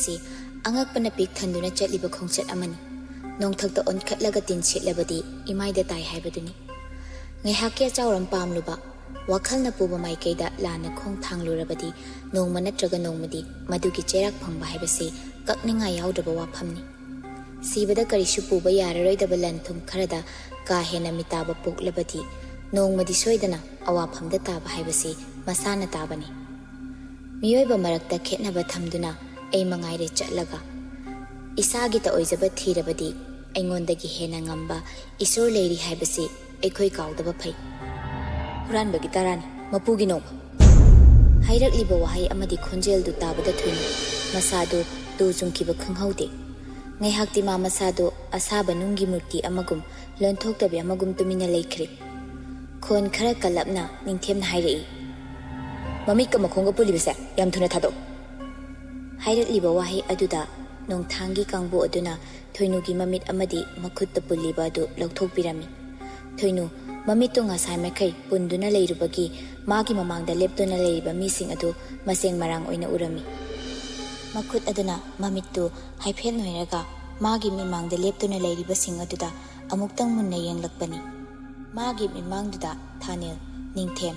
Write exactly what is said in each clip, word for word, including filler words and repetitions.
ꯑꯁꯤ ꯑꯉꯛꯄꯅ ꯄꯤꯛ ꯊꯟꯗꯨꯅ ꯆꯠꯂꯤꯕ ꯈꯣꯡꯆꯠ ꯑꯃꯅꯤ꯫ ꯅꯣꯡꯊꯛꯇ ꯑꯣꯟꯈꯠꯂꯒ ꯇꯤꯟ ꯁꯤꯠꯂꯕꯗꯤ ꯏꯃꯥꯏꯗ ꯇꯥꯏ ꯍꯥꯏꯕꯗꯨꯅꯤ꯫ ꯉꯥꯏꯍꯥꯛꯀꯤ ꯑꯆꯥꯎꯔꯝ ꯄꯥꯝꯂꯨꯕ, ꯋꯥꯈꯜꯅ ꯄꯨꯕ ꯃꯥꯏꯀꯩꯗ ꯂꯥꯟꯅ ꯈꯣꯡ ꯊꯥꯡꯂꯨꯔꯕꯗꯤ ꯅꯣꯡꯃ ꯅꯠꯇ꯭ꯔꯒ ꯅꯣꯡꯃꯗꯤ ꯃꯗꯨꯒꯤ ꯆꯩꯔꯥꯛ ꯐꯪꯕ ꯍꯥꯏꯕꯁꯤ ꯀꯛꯅꯤꯡꯉꯥꯏ ꯌꯥꯎꯗ꯭ꯔꯕ ꯋꯥꯐꯝꯅꯤ꯫ ꯁꯤꯕꯗ ꯀꯔꯤꯁꯨ ꯄꯨꯕ ꯌꯥꯔꯔꯣꯏꯗꯕ ꯂꯟ ꯊꯨꯝ ꯈꯔꯗ ꯀꯥ ꯍꯦꯟꯅ ꯃꯤꯇꯥꯕ ꯄꯣꯛꯂꯕꯗꯤ ꯅꯣꯡꯃꯗꯤ ꯁꯣꯏꯗꯅ ꯑꯋꯥꯐꯝꯗ ꯇꯥꯕ ꯍꯥꯏꯕꯁꯤ ꯃꯁꯥꯅ ꯇꯥꯕꯅꯤ꯫ ꯃꯤꯑꯣꯏꯕ ꯃꯔꯛꯇ ꯈꯦꯠꯅꯕ ꯊꯝꯗꯨꯅ ꯑꯩ ꯃꯉꯥꯏꯔꯦ ꯆꯠꯂꯒ, ꯏꯁꯥꯒꯤꯇ ꯑꯣꯏꯖꯕ ꯊꯤꯔꯕꯗꯤ ꯑꯩꯉꯣꯟꯗꯒꯤ ꯍꯦꯟꯅ ꯉꯝꯕ ꯏꯁꯣꯔ ꯂꯩꯔꯤ ꯍꯥꯏꯕꯁꯤ ꯑꯩꯈꯣꯏ ꯀꯥꯎꯗꯕ ꯐꯩ꯫ ꯍꯨꯔꯥꯟꯕꯒꯤ ꯇꯔꯥꯅꯤ, ꯃꯄꯨꯒꯤ ꯅꯣꯡꯃ꯫ ꯍꯥꯏꯔꯛꯂꯤꯕ ꯋꯥꯍꯩ ꯑꯃꯗꯤ ꯈꯣꯟꯖꯦꯜꯗꯨ ꯇꯥꯕꯗ ꯊꯣꯏꯅꯨ ꯃꯁꯥꯗꯨ ꯇꯨ ꯆꯨꯡꯈꯤꯕ ꯈꯪꯍꯧꯗꯦ꯫ ꯉꯥꯏꯍꯥꯛꯇꯤ ꯃꯥ ꯃꯁꯥꯗꯨ ꯑꯁꯥꯕ ꯅꯨꯡꯒꯤ ꯃꯨꯔꯇꯤ ꯑꯃꯒꯨꯝ, ꯂꯣꯟꯊꯣꯛꯇꯕꯤ ꯑꯃꯒꯨꯝ ꯇꯨꯃꯤꯟꯅ ꯂꯩꯈ꯭ꯔꯦ꯫ ꯈꯣꯟ ꯈꯔ ꯀꯜꯂꯞꯅ ꯅꯤꯡꯊꯦꯝꯅ ꯍꯥꯏꯔꯛꯏ, "ꯃꯃꯤꯠꯀ ꯃꯈꯣꯡꯒ ꯄꯨꯜꯂꯤꯕꯁꯦ ꯌꯥꯝ ꯊꯨꯅ ꯊꯥꯗꯣꯛꯎ꯫" ꯍꯥꯏꯔꯛꯂꯤꯕ ꯋꯥꯍꯩ ꯑꯗꯨꯗ ꯅꯣꯡꯊꯥꯡꯒꯤ ꯀꯥꯡꯕꯨ ꯑꯗꯨꯅ ꯊꯣꯏꯅꯨꯒꯤ ꯃꯃꯤꯠ ꯑꯃꯗꯤ ꯃꯈꯨꯠꯇ ꯄꯨꯜꯂꯤꯕ ꯑꯗꯨ ꯂꯧꯊꯣꯛꯄꯤꯔꯝꯃꯤ꯫ ꯊꯣꯏꯅꯨ ꯃꯃꯤꯠꯇꯨ ꯉꯁꯥꯏ ꯃꯈꯩ ꯄꯨꯟꯗꯨꯅ ꯂꯩꯔꯨꯕꯒꯤ ꯃꯥꯒꯤ ꯃꯃꯥꯡꯗ ꯂꯦꯞꯇꯨꯅ ꯂꯩꯔꯤꯕ ꯃꯤꯁꯤꯡ ꯑꯗꯨ ꯃꯁꯦꯡ ꯃꯔꯥꯡ ꯑꯣꯏꯅ ꯎꯔꯝꯃꯤ꯫ ꯃꯈꯨꯠ ꯑꯗꯨꯅ ꯃꯃꯤꯠꯇꯨ ꯍꯥꯏꯐꯦꯠ ꯅꯣꯏꯔꯒ ꯃꯥꯒꯤ ꯃꯤꯃꯥꯡꯗ ꯂꯦꯞꯇꯨꯅ ꯂꯩꯔꯤꯕꯁꯤꯡ ꯑꯗꯨꯗ ꯑꯃꯨꯛꯇꯪ ꯃꯨꯟꯅ ꯌꯦꯡꯂꯛꯄꯅꯤ꯫ ꯃꯥꯒꯤ ꯃꯤꯃꯥꯡꯗꯨꯗ ꯊꯥꯅꯤꯜ, ꯅꯤꯡꯊꯦꯝ,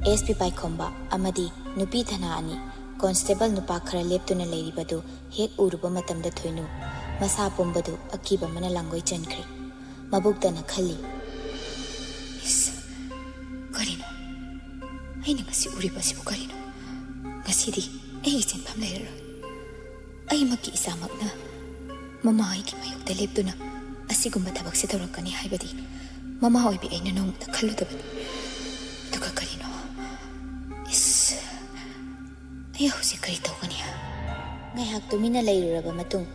ꯑꯦꯁ ꯄꯤ ꯄꯥꯏꯈꯣꯝꯕ ꯑꯃꯗꯤ ꯅꯨꯄꯤ ꯊꯅꯥ ꯑꯅꯤ, ꯀꯣꯟꯁꯇꯦꯕꯜ ꯅꯨꯄꯥ ꯈꯔ ꯂꯦꯞꯇꯨꯅ ꯂꯩꯔꯤꯕꯗꯨ ꯍꯦꯛ ꯎꯔꯨꯕ ꯃꯇꯝꯗ ꯊꯣꯏꯅꯨ ꯃꯁꯥ ꯄꯨꯝꯕꯗꯨ ꯑꯀꯤꯕ ꯑꯃꯅ ꯂꯥꯡꯒꯣꯏ ꯆꯟꯈ꯭ꯔꯦ꯫ ꯃꯕꯨꯛꯇꯅ ꯈꯜꯂꯤ, "ꯏꯁ, ꯀꯔꯤꯅꯣ? ꯑꯩꯅ ꯉꯁꯤ ꯎꯔꯤꯕ ꯑꯁꯤꯕꯨ ꯀꯔꯤꯅꯣ? ꯉꯁꯤꯗꯤ ꯑꯩꯒꯤ ꯆꯦꯟꯐꯝ ꯂꯩꯔꯔꯣꯏ꯫ ꯑꯩꯃꯛꯀꯤ ꯏꯆꯥꯃꯛꯅ ꯃꯃꯥ ꯑꯩꯒꯤ ꯃꯥꯌꯣꯛꯇ ꯂꯦꯞꯇꯨꯅ ꯑꯁꯤꯒꯨꯝꯕ ꯊꯕꯛꯁꯦ ꯇꯧꯔꯛꯀꯅꯤ ꯍꯥꯏꯕꯗꯤ ꯃꯃꯥ ꯑꯣꯏꯕꯤ ꯑꯩꯅ ꯅꯣꯡꯃꯇ ꯈꯜꯂꯨꯗꯕꯅꯤ꯫ ꯑꯗꯨꯒ ꯀꯔꯤꯅꯣ? ꯏꯁ, ꯑꯩ ꯍꯧꯖꯤꯛ ꯀꯔꯤ ꯇꯧꯒꯅꯤ?" ꯉꯥꯏꯍꯥꯛ ꯇꯨꯃꯤꯟꯅ ꯂꯩꯔꯨꯔꯕ ꯃꯇꯨꯡ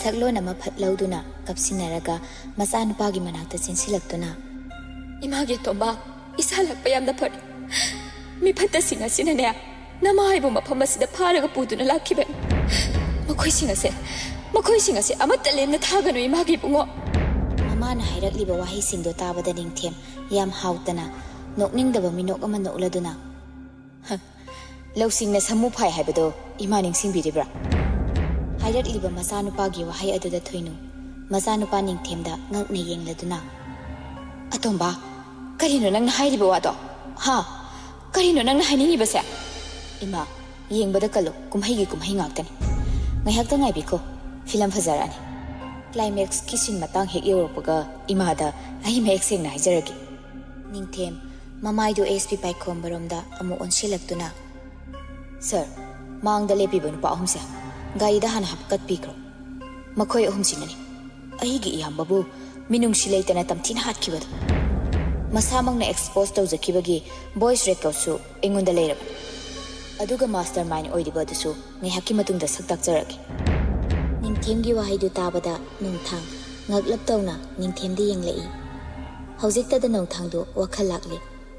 ꯁꯛꯂꯣꯟ ꯑꯃ ꯐꯠ ꯂꯧꯗꯨꯅ ꯀꯞꯁꯤꯟꯅꯔꯒ ꯃꯆꯥꯅꯨꯄꯥꯒꯤ ꯃꯅꯥꯛꯇ ꯆꯦꯟꯁꯤꯜꯂꯛꯇꯨꯅ, "ꯏꯃꯥꯒꯤ ꯑꯇꯣꯝꯕ, ꯏꯁꯥ ꯂꯥꯛꯄ ꯌꯥꯝꯅ ꯐꯔꯦ꯫ ꯃꯤ ꯐꯠꯇꯁꯤꯡ ꯑꯁꯤꯅꯅꯦ, ꯅꯃꯥ ꯍꯥꯏꯕ ꯃꯐꯝ ꯑꯁꯤꯗ ꯐꯥꯔꯒ ꯄꯨꯗꯨꯅ ꯂꯥꯛꯈꯤꯕꯅꯤ꯫ ꯃꯈꯣꯏꯁꯤꯡ ꯑꯁꯦ, ꯃꯈꯣꯏꯁꯤꯡ ꯑꯁꯦ ꯑꯃꯠꯇ ꯂꯦꯝꯅ ꯊꯥꯒꯅꯨ, ꯏꯃꯥꯒꯤ ꯏꯕꯨꯡꯉꯣ꯫" ꯃꯃꯥꯅ ꯍꯥꯏꯔꯛꯂꯤꯕ ꯋꯥꯍꯩꯁꯤꯡꯗꯣ ꯇꯥꯕꯗ ꯅꯤꯡꯊꯦꯝ ꯌꯥꯝ ꯍꯥꯎꯇꯅ ꯅꯣꯛꯅꯤꯡꯗꯕ ꯃꯤꯅꯣꯛ ꯑꯃ ꯅꯣꯛꯂꯗꯨꯅ, "ꯍ, ꯂꯧꯁꯤꯡꯅ ꯁꯃꯨ ꯐꯥꯏ ꯍꯥꯏꯕꯗꯣ ꯏꯃꯥ ꯅꯤꯡꯁꯤꯡꯕꯤꯔꯤꯕ꯭ꯔꯥ?" ꯍꯥꯏꯔꯛꯂꯤꯕ ꯃꯆꯥꯅꯨꯄꯥꯒꯤ ꯋꯥꯍꯩ ꯑꯗꯨꯗ ꯊꯣꯏꯅꯨ ꯃꯆꯥꯅꯨꯄꯥ ꯅꯤꯡꯊꯦꯝꯗ ꯉꯛꯅ ꯌꯦꯡꯂꯗꯨꯅ, "ꯑꯇꯣꯝꯕ, ꯀꯔꯤꯅꯣ ꯅꯪꯅ ꯍꯥꯏꯔꯤꯕ ꯋꯥꯗꯣ? ꯍꯥ? ꯀꯔꯤꯅꯣ ꯅꯪꯅ ꯍꯥꯏꯅꯤꯡꯉꯤꯕꯁꯦ?" "ꯏꯃꯥ, ꯌꯦꯡꯕꯗ ꯀꯜꯂꯨ, ꯀꯨꯝꯍꯩꯒꯤ ꯀꯨꯝꯍꯩ ꯉꯥꯛꯇꯅꯤ꯫ ꯉꯥꯏꯍꯥꯛꯇ ꯉꯥꯏꯕꯤꯈꯣ, ꯐꯤꯂꯝ ꯐꯖꯔꯛꯑꯅꯤ꯫" ꯀ꯭ꯂꯥꯏꯃꯦꯛꯁꯀꯤ ꯁꯤꯟ ꯃꯇꯥꯡ ꯍꯦꯛ ꯌꯧꯔꯛꯄꯒ ꯏꯃꯥꯗ ꯑꯩ ꯃꯌꯦꯛ ꯁꯦꯡꯅ ꯍꯥꯏꯖꯔꯒꯦ꯫ ꯅꯤꯡꯊꯦꯝ ꯃꯃꯥꯏꯗꯨ ꯑꯦꯁ ꯄꯤ ꯄꯥꯏꯈꯣꯝꯕꯔꯣꯝꯗ ꯑꯃꯨꯛ ꯑꯣꯟꯁꯤꯜꯂꯛꯇꯨꯅ, "ꯁꯔ, ꯃꯥꯡꯗ ꯂꯦꯞꯄꯤꯕ ꯅꯨꯄꯥ ꯑꯍꯨꯝꯁꯦ ꯒꯥꯔꯤꯗ ꯍꯥꯟꯅ ꯍꯥꯞꯀꯠꯄꯤꯈ꯭ꯔꯣ꯫ ꯃꯈꯣꯏ ꯑꯍꯨꯝꯁꯤꯅꯅꯤ ꯑꯩꯒꯤ ꯏꯌꯥꯝꯕꯕꯨ ꯃꯤꯅꯨꯡꯁꯤ ꯂꯩꯇꯅ ꯇꯝꯊꯤꯅ ꯍꯥꯠꯈꯤꯕꯗꯨ꯫ ꯃꯁꯥꯃꯛꯅ ꯑꯦꯛꯁꯄꯣꯖ ꯇꯧꯖꯈꯤꯕꯒꯤ ꯚꯣꯏꯁ ꯔꯦꯀꯣꯔꯗꯁꯨ ꯑꯩꯉꯣꯟꯗ ꯂꯩꯔꯕꯅꯤ꯫ ꯑꯗꯨꯒ ꯃꯥꯁꯇꯔ ꯃꯥꯏꯟ ꯑꯣꯏꯔꯤꯕ ꯑꯗꯨꯁꯨ ꯉꯥꯏꯍꯥꯛꯀꯤ ꯃꯇꯨꯡꯗ ꯁꯛ ꯇꯥꯛꯆꯔꯛꯀꯦ꯫" ꯅꯤꯡꯊꯦꯝꯒꯤ ꯋꯥꯍꯩꯗꯨ ꯇꯥꯕꯗ ꯅꯣꯡꯊꯥꯡ ꯉꯛꯂꯞ ꯇꯧꯅ ꯅꯤꯡꯊꯦꯝꯗ ꯌꯦꯡꯂꯛꯏ꯫ ꯍꯧꯖꯤꯛꯇꯗ ꯅꯣꯡꯊꯥꯡꯗꯨ ꯋꯥꯈꯜ ꯂꯥꯛꯂꯦ꯫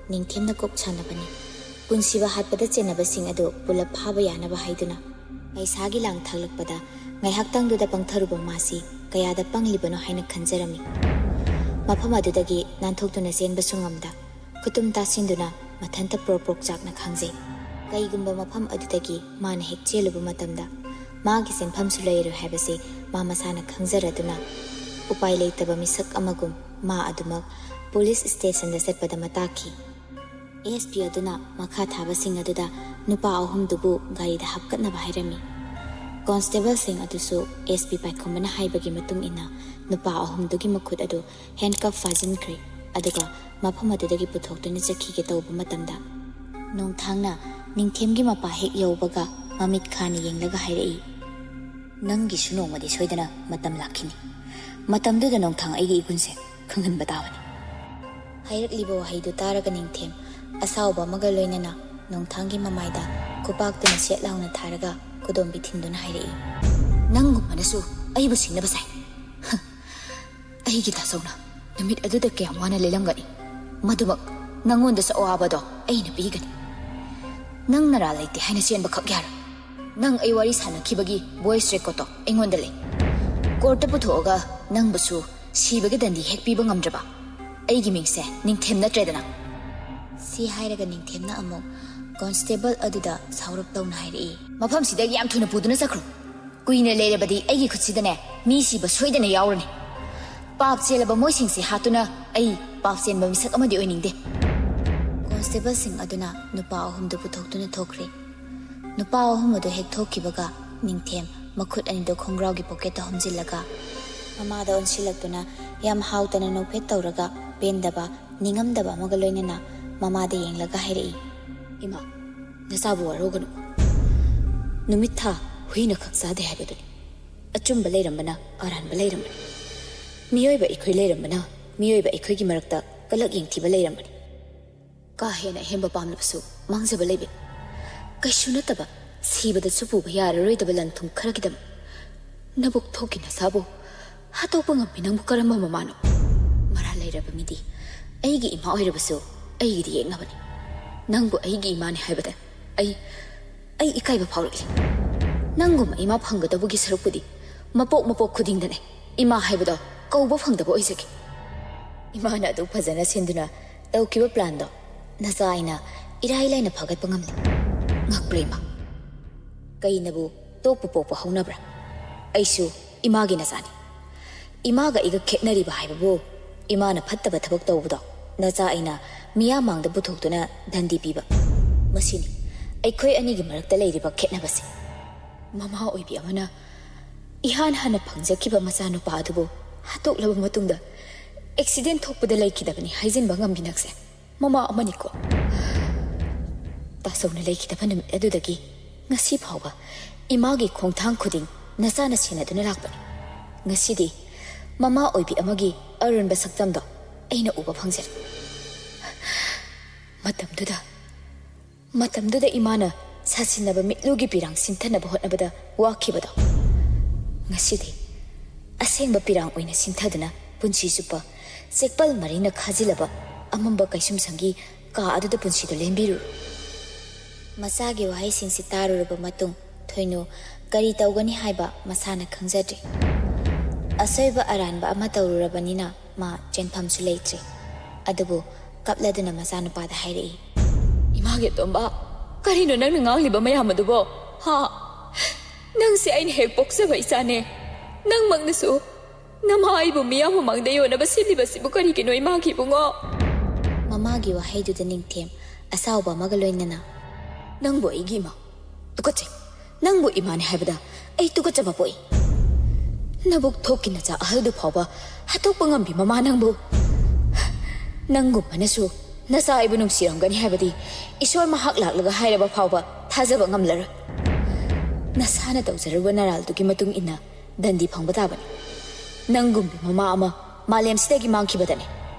ꯅꯤꯡꯊꯦꯝꯅ ꯀꯣꯛ ꯁꯥꯟꯅꯕꯅꯤ꯫ ꯄꯨꯟꯁꯤꯕ ꯍꯥꯠꯄꯗ ꯆꯦꯟꯅꯕꯁꯤꯡ ꯑꯗꯨ ꯄꯨꯂꯞ ꯐꯥꯕ ꯌꯥꯅꯕ ꯍꯥꯏꯗꯨꯅ꯫ ꯄꯩꯁꯥꯒꯤ ꯂꯥꯡ ꯊꯥꯛꯂꯛꯄꯗ ꯉꯥꯏꯍꯥꯛꯇꯪꯗꯨꯗ ꯄꯪꯊꯔꯨꯕ ꯃꯥꯁꯤ ꯀꯌꯥꯗ ꯄꯪꯂꯤꯕꯅꯣ ꯍꯥꯏꯅ ꯈꯟꯖꯔꯝꯃꯤ꯫ ꯃꯐꯝ ꯑꯗꯨꯗꯒꯤ ꯅꯥꯟꯊꯣꯛꯇꯨꯅ ꯆꯦꯟꯕꯁꯨ ꯉꯝꯗ ꯈꯨꯇꯨꯝ ꯇꯥꯁꯤꯟꯗꯨꯅ ꯃꯊꯟꯇ ꯄ꯭ꯔꯣꯛ ꯄ꯭ꯔꯣꯛ ꯆꯥꯛꯅ ꯈꯥꯡꯖꯩ꯫ ꯀꯩꯒꯨꯝꯕ ꯃꯐꯝ ꯑꯗꯨꯗꯒꯤ ꯃꯥꯅ ꯍꯦꯛ ꯆꯦꯜꯂꯨꯕ ꯃꯇꯝꯗ ꯃꯥꯒꯤ ꯆꯦꯟꯐꯝꯁꯨ ꯂꯩꯔꯣꯏ ꯍꯥꯏꯕꯁꯤ ꯃꯥ ꯃꯁꯥꯅ ꯈꯪꯖꯔꯗꯨꯅ ꯎꯄꯥꯏ ꯂꯩꯇꯕ ꯃꯤꯁꯛ ꯑꯃꯒꯨꯝ ꯃꯥ ꯑꯗꯨꯃꯛ ꯄꯨꯂꯤꯁ ꯁ꯭ꯇꯦꯁꯟꯗ ꯆꯠꯄꯗ ꯃꯇꯥꯛꯈꯤ꯫ ꯑꯦꯁ ꯄꯤ ꯑꯗꯨꯅ ꯃꯈꯥ ꯊꯥꯕꯁꯤꯡ ꯑꯗꯨꯗ ꯅꯨꯄꯥ ꯑꯍꯨꯝꯗꯨꯕꯨ ꯒꯥꯔꯤꯗ ꯍꯥꯞꯀꯠꯅꯕ ꯍꯥꯏꯔꯝꯃꯤ꯫ ꯀꯣꯟꯁꯇꯦꯕꯜꯁꯤꯡ ꯑꯗꯨꯁꯨ ꯑꯦꯁ ꯄꯤ ꯄꯥꯏꯈꯣꯝꯕꯅ ꯍꯥꯏꯕꯒꯤ ꯃꯇꯨꯡ ꯏꯟꯅ ꯅꯨꯄꯥ ꯑꯍꯨꯝꯗꯨꯒꯤ ꯃꯈꯨꯠ ꯑꯗꯨ ꯍꯦꯟꯀꯐ ꯐꯥꯖꯤꯟꯈ꯭ꯔꯦ, ꯑꯗꯨꯒ ꯃꯐꯝ ꯑꯗꯨꯗꯒꯤ ꯄꯨꯊꯣꯛꯇꯨꯅ ꯆꯠꯈꯤꯒꯦ ꯇꯧꯕ ꯃꯇꯝꯗ ꯅꯣꯡꯊꯥꯡꯅ ꯅꯤꯡꯊꯦꯝꯒꯤ ꯃꯄꯥ ꯍꯦꯛ ꯌꯧꯕꯒ ꯃꯃꯤꯠ ꯈꯥꯅ ꯌꯦꯡꯂꯒ ꯍꯥꯏꯔꯛꯏ, "ꯅꯪꯒꯤꯁꯨ ꯅꯣꯡꯃꯗꯤ ꯁꯣꯏꯗꯅ ꯃꯇꯝ ꯂꯥꯛꯈꯤꯅꯤ꯫ ꯃꯇꯝꯗꯨꯗ ꯅꯣꯡꯊꯥꯡ ꯑꯩꯒꯤ ꯏꯒꯨꯟꯁꯦ ꯈꯪꯍꯟꯕ ꯇꯥꯕꯅꯤ꯫" ꯍꯥꯏꯔꯛꯂꯤꯕ ꯋꯥꯍꯩꯗꯨ ꯇꯥꯔꯒ ꯅꯤꯡꯊꯦꯝ ꯑꯁꯥꯎꯕ ꯑꯃꯒ ꯂꯣꯏꯅꯅ ꯅꯣꯡꯊꯥꯡꯒꯤ ꯃꯃꯥꯏꯗ ꯈꯨꯄꯥꯛꯇꯨꯅ ꯁꯦꯠ ꯂꯥꯎꯅ ꯊꯥꯔꯒ ꯈꯨꯗꯣꯝꯕꯤ ꯊꯤꯟꯗꯨꯅ ꯍꯥꯏꯔꯛꯏ, "ꯅꯪꯒꯨꯝꯕꯅꯁꯨ ꯑꯩꯕꯨ ꯁꯤꯡꯅꯕ ꯁꯥꯏ꯫ ꯍ, ꯑꯩꯒꯤ ꯗꯥꯆꯧꯅ ꯅꯨꯃꯤꯠ ꯑꯗꯨꯗ ꯀꯌꯥꯝ ꯋꯥꯅ ꯂꯦꯜꯂꯝꯒꯅꯤ꯫ ꯃꯗꯨꯃꯛ ꯅꯪꯉꯣꯟꯗꯁꯨ ꯑꯋꯥꯕꯗꯣ ꯑꯩꯅ ꯄꯤꯒꯅꯤ꯫ ꯅꯪ ꯅꯔꯥ ꯂꯩꯇꯦ ꯍꯥꯏꯅ ꯆꯦꯟꯕꯈꯛ ꯌꯥꯔꯣꯏ꯫ ꯅꯪ ꯑꯩ ꯋꯥꯔꯤ ꯁꯥꯟꯅꯈꯤꯕꯒꯤ ꯚꯣꯏꯁ ꯔꯦꯀꯣꯔꯗꯇꯣ ꯑꯩꯉꯣꯟꯗ ꯂꯩ꯫ ꯀꯣꯔꯠꯇ ꯄꯨꯊꯣꯛꯑꯒ ꯅꯪꯕꯨꯁꯨ ꯁꯤꯕꯒꯤ ꯗꯟꯗꯤ ꯍꯦꯛ ꯄꯤꯕ ꯉꯝꯗ꯭ꯔꯕ? ꯑꯩꯒꯤ ꯃꯤꯡꯁꯦ ꯅꯤꯡꯊꯦꯝ ꯅꯠꯇ꯭ꯔꯦꯗꯅ?" ꯁꯤ ꯍꯥꯏꯔꯒ ꯅꯤꯡꯊꯦꯝꯅ ꯑꯃꯨꯛ ꯀꯣꯟꯁꯇꯦꯕꯜ ꯑꯗꯨꯗ ꯁꯥꯎꯔꯞ ꯇꯧꯅ ꯍꯥꯏꯔꯛꯏ, "ꯃꯐꯝꯁꯤꯗꯒꯤ ꯌꯥꯝ ꯊꯨꯅ ꯄꯨꯗꯨꯅ ꯆꯠꯈ꯭ꯔꯣ꯫ ꯀꯨꯏꯅ ꯂꯩꯔꯕꯗꯤ ꯑꯩꯒꯤ ꯈꯨꯠꯁꯤꯗꯅꯦ ꯃꯤ ꯁꯤꯕ ꯁꯣꯏꯗꯅ ꯌꯥꯎꯔꯅꯤ꯫ ꯄꯥꯞ ꯆꯦꯜꯂꯕ ꯃꯣꯏꯁꯤꯡꯁꯦ ꯍꯥꯠꯇꯨꯅ ꯑꯩ ꯄꯥꯞ ꯆꯦꯟꯕ ꯃꯤꯁꯛ ꯑꯃꯗꯤ ꯑꯣꯏꯅꯤꯡꯗꯦ꯫ ꯀꯣꯟꯁꯇꯦꯕꯜꯁꯤꯡ ꯑꯗꯨꯅ ꯅꯨꯄꯥ ꯑꯍꯨꯝꯗꯨ ꯄꯨꯊꯣꯛꯇꯨꯅ ꯊꯣꯛꯈ꯭ꯔꯦ꯫ ꯅꯨꯄꯥ ꯑꯍꯨꯝ ꯑꯗꯨ ꯍꯦꯛ ꯊꯣꯛꯈꯤꯕꯒ ꯅꯤꯡꯊꯦꯝ ꯃꯈꯨꯠ ꯑꯅꯤꯗꯨ ꯈꯣꯡꯒ꯭ꯔꯥꯎꯒꯤ ꯄꯣꯀꯦꯠꯇ ꯍꯨꯝꯖꯤꯜꯂꯒ ꯃꯃꯥꯗ ꯑꯣꯟꯁꯤꯜꯂꯛꯇꯨꯅ ꯌꯥꯝ ꯍꯥꯎꯇꯅ ꯅꯣꯛꯐꯦꯠ ꯇꯧꯔꯒ ꯄꯦꯟꯗꯕ, ꯅꯤꯡꯉꯝꯗꯕ ꯑꯃꯒ ꯂꯣꯏꯅꯅ ꯃꯃꯥꯗ ꯌꯦꯡꯂꯒ ꯍꯥꯏꯔꯛꯏ, "ꯏꯃꯥ, ꯅꯆꯥꯕꯨ ꯋꯥꯔꯧꯒꯅꯨ꯫ ꯅꯨꯃꯤꯠ ꯊꯥ ꯍꯨꯏꯅ ꯈꯛ ꯆꯥꯗꯦ ꯍꯥꯏꯕꯗꯨꯅꯤ꯫ ꯑꯆꯨꯝꯕ ꯂꯩꯔꯝꯕꯅ ꯑꯔꯥꯟꯕ ꯂꯩꯔꯝꯕꯅꯤ꯫ ꯃꯤꯑꯣꯏꯕ ꯑꯩꯈꯣꯏ ꯂꯩꯔꯝꯕꯅ ꯃꯤꯑꯣꯏꯕ ꯑꯩꯈꯣꯏꯒꯤ ꯃꯔꯛꯇ ꯀꯂꯛ ꯌꯦꯡꯊꯤꯕ ꯂꯩꯔꯝꯕꯅꯤ꯫ ꯀꯥ ꯍꯦꯟꯅ ꯑꯍꯦꯟꯕ ꯄꯥꯝꯂꯕꯁꯨ ꯃꯥꯡꯖꯕ ꯂꯩꯕꯅꯤ꯫ ꯀꯩꯁꯨ ꯅꯠꯇꯕ, ꯁꯤꯕꯗꯁꯨ ꯄꯨꯕ ꯌꯥꯔꯔꯣꯏꯗꯕ ꯂꯟ ꯊꯨꯝ ꯈꯔꯒꯤꯗꯃꯛ ꯅꯕꯨꯛ ꯊꯣꯛꯀꯤ ꯅꯁꯥꯕꯨ ꯍꯥꯠꯇꯣꯛꯄ ꯉꯝꯃꯤ ꯅꯪꯕꯨ ꯀꯔꯝꯕ ꯃꯃꯥꯅꯣ?" "ꯃꯔꯥꯜ ꯂꯩꯔꯕ ꯃꯤꯗꯤ ꯑꯩꯒꯤ ꯏꯃꯥ ꯑꯣꯏꯔꯕꯁꯨ ꯑꯩꯒꯤꯗꯤ ꯌꯦꯛꯅꯕꯅꯤ꯫ ꯅꯪꯕꯨ ꯑꯩꯒꯤ ꯏꯃꯥꯅꯤ ꯍꯥꯏꯕꯗ ꯑꯩ, ꯑꯩ ꯏꯀꯥꯏꯕ ꯐꯥꯎꯔꯛꯂꯤ꯫ ꯅꯪꯒꯨꯝꯕ ꯏꯃꯥ ꯐꯪꯒꯗꯧꯕꯒꯤ ꯁꯔꯨꯛꯄꯨꯗꯤ ꯃꯄꯣꯛ ꯃꯄꯣꯛ ꯈꯨꯗꯤꯡꯗꯅꯦ ꯏꯃꯥ ꯍꯥꯏꯕꯗꯣ ꯀꯧꯕ ꯐꯪꯗꯕ ꯑꯣꯏꯖꯒꯦ꯫" ꯏꯃꯥꯅ ꯑꯗꯨ ꯐꯖꯅ ꯁꯤꯟꯗꯨꯅ ꯇꯧꯈꯤꯕ ꯄ꯭ꯂꯥꯟꯗꯣ ꯅꯆꯥ ꯑꯩꯅ ꯏꯔꯥꯏ ꯂꯥꯏꯅ ꯐꯒꯠꯄ ꯉꯝꯂꯤ꯫ ꯉꯛꯄ꯭ꯔꯥ ꯏꯃꯥ? ꯀꯩꯅꯕꯨ ꯇꯣꯛꯄ ꯄꯣꯛꯄ ꯍꯧꯅꯕ꯭ꯔꯥ? ꯑꯩꯁꯨ ꯏꯃꯥꯒꯤ ꯅꯆꯥꯅꯤ꯫ ꯏꯃꯥꯒ ꯑꯩꯒ ꯈꯦꯠꯅꯔꯤꯕ ꯍꯥꯏꯕꯕꯨ ꯏꯃꯥꯅ ꯐꯠꯇꯕ ꯊꯕꯛ ꯇꯧꯕꯗꯣ ꯅꯆꯥ ꯑꯩꯅ ꯃꯤꯌꯥꯝ ꯃꯥꯡꯗ ꯄꯨꯊꯣꯛꯇꯨꯅ ꯗꯟꯗꯤ ꯄꯤꯕ꯫ ꯃꯁꯤꯅꯤ ꯑꯩꯈꯣꯏ ꯑꯅꯤꯒꯤ ꯃꯔꯛꯇ ꯂꯩꯔꯤꯕ ꯈꯦꯠꯅꯕꯁꯦ꯫ ꯃꯃꯥ ꯑꯣꯏꯕꯤ ꯑꯃꯅ ꯏꯍꯥꯟ ꯍꯥꯟꯅ ꯐꯪꯖꯈꯤꯕ ꯃꯆꯥꯅꯨꯄꯥ ꯑꯗꯨꯕꯨ ꯍꯥꯠꯇꯣꯛꯂꯕ ꯃꯇꯨꯡꯗ ꯑꯦꯛꯁꯤꯗꯦꯟ ꯊꯣꯛꯄꯗ ꯂꯩꯈꯤꯗꯕꯅꯤ ꯍꯥꯏꯖꯤꯟꯕ ꯉꯝꯕꯤ ꯅꯪꯁꯦ ꯃꯃꯥ ꯑꯃꯅꯤꯀꯣ꯫ ꯇꯥꯆꯧꯅ ꯂꯩꯈꯤꯗꯕ ꯅꯨꯃꯤꯠ ꯑꯗꯨꯗꯒꯤ ꯉꯁꯤ ꯐꯥꯎꯕ ꯏꯃꯥꯒꯤ ꯈꯣꯡꯊꯥꯡ ꯈꯨꯗꯤꯡ ꯅꯆꯥꯅ ꯁꯦꯟꯅꯗꯨꯅ ꯂꯥꯛꯄꯅꯤ꯫ ꯉꯁꯤꯗꯤ ꯃꯃꯥ ꯑꯣꯏꯕꯤ ꯑꯃꯒꯤ ꯑꯔꯣꯟꯕ ꯁꯛꯇꯝꯗꯣ ꯑꯩꯅ ꯎꯕ ꯐꯪꯖꯔꯦ꯫ ꯃꯇꯝꯗꯨꯗ, ꯃꯇꯝꯗꯨꯗ ꯏꯃꯥꯅ ꯁꯥꯁꯤꯟꯅꯕ ꯃꯤꯠꯂꯨꯒꯤ ꯄꯤꯔꯥꯡ ꯁꯤꯟꯊꯅꯕ ꯍꯣꯠꯅꯕꯗ ꯋꯥꯈꯤꯕꯗꯣ, ꯉꯁꯤꯗꯤ ꯑꯁꯦꯡꯕ ꯄꯤꯔꯥꯡ ꯑꯣꯏꯅ ꯁꯤꯟꯊꯗꯨꯅ ꯄꯨꯟꯁꯤ ꯆꯨꯞꯄ ꯆꯦꯛꯄꯜ ꯃꯔꯤꯅ ꯈꯥꯖꯤꯜꯂꯕ ꯑꯃꯝꯕ ꯀꯩꯁꯨꯝꯁꯪꯒꯤ ꯀꯥ ꯑꯗꯨꯗ ꯄꯨꯟꯁꯤꯗꯨ ꯂꯦꯟꯕꯤꯔꯨꯔꯣ꯫ ꯃꯆꯥꯒꯤ ꯋꯥꯍꯩꯁꯤꯡꯁꯤ ꯇꯥꯔꯨꯔꯕ ꯃꯇꯨꯡ ꯊꯣꯏꯅꯨ ꯀꯔꯤ ꯇꯧꯒꯅꯤ ꯍꯥꯏꯕ ꯃꯁꯥꯅ ꯈꯪꯖꯗ꯭ꯔꯦ꯫ ꯑꯁꯣꯏꯕ ꯑꯔꯥꯟꯕ ꯑꯃ ꯇꯧꯔꯨꯔꯕꯅꯤꯅ ꯃꯥ ꯆꯦꯟꯐꯝꯁꯨ ꯂꯩꯇ꯭ꯔꯦ꯫ ꯑꯗꯨꯕꯨ ꯀꯞꯂꯗꯨꯅ ꯃꯆꯥꯅꯨꯄꯥꯗ ꯍꯥꯏꯔꯛꯏ, "ꯏꯃꯥꯒꯤ ꯑꯇꯣꯝꯕ, ꯀꯔꯤꯅꯣ ꯅꯪꯅ ꯉꯥꯡꯂꯤꯕ ꯃꯌꯥꯝ ꯑꯗꯨꯕꯣ? ꯍꯥ?" ꯅꯪꯁꯦ ꯑꯩꯅ ꯍꯦꯛ ꯄꯣꯛꯆꯕ ꯏꯆꯥꯅꯦ꯫ ꯅꯪꯃꯛꯅꯁꯨ ꯅꯃꯥ ꯑꯩꯕꯨ ꯃꯤꯌꯥꯝ ꯃꯃꯥꯡꯗ ꯌꯣꯟꯅꯕ ꯁꯤꯜꯂꯤꯕꯁꯤꯕꯨ ꯀꯔꯤꯒꯤꯅꯣ, ꯏꯃꯥꯒꯤ ꯏꯕꯨꯡꯉꯣ? ꯃꯃꯥꯒꯤ ꯋꯥꯍꯩꯗꯨꯗ ꯅꯤꯡꯊꯦꯝ ꯑꯁꯥꯎꯕ ꯑꯃꯒ ꯂꯣꯏꯅꯅ, "ꯅꯪꯕꯨ ꯑꯩꯒꯤ ꯏꯃꯥ? ꯇꯨꯀꯠꯆꯩ꯫ ꯅꯪꯕꯨ ꯏꯃꯥꯅꯤ ꯍꯥꯏꯕꯗ ꯑꯩ ꯇꯨꯀꯠꯆꯕ ꯄꯣꯛꯏ꯫ ꯅꯕꯨꯛ ꯊꯣꯛꯀꯤ ꯅꯆꯥ ꯑꯍꯜꯗꯨ ꯐꯥꯎꯕ ꯍꯥꯠꯇꯣꯛꯄ ꯉꯝꯕꯤ ꯃꯃꯥ ꯅꯪꯕꯨ꯫ ꯅꯪꯒꯨꯝꯕꯅꯁꯨ ꯅꯆꯥ ꯑꯩꯕꯨ ꯅꯨꯡꯁꯤꯔꯝꯒꯅꯤ ꯍꯥꯏꯕꯗꯤ ꯏꯁꯣꯔ ꯃꯍꯥꯛ ꯂꯥꯛꯂꯒ ꯍꯥꯏꯔꯕ ꯐꯥꯎꯕ ꯊꯥꯖꯕ ꯉꯝꯂꯔꯣꯏ꯫ ꯅꯁꯥꯅ ꯇꯧꯖꯔꯨꯕ ꯅꯔꯥꯜꯗꯨꯒꯤ ꯃꯇꯨꯡ ꯏꯟꯅ ꯗꯟꯗꯤ ꯐꯪꯕ ꯇꯥꯕꯅꯤ꯫ ꯅꯪꯒꯨꯝꯕꯤ ꯃꯃꯥ ꯑꯃ ꯃꯥꯂꯦꯝꯁꯤꯗꯒꯤ ꯃꯥꯡꯈꯤꯕꯗꯅꯦ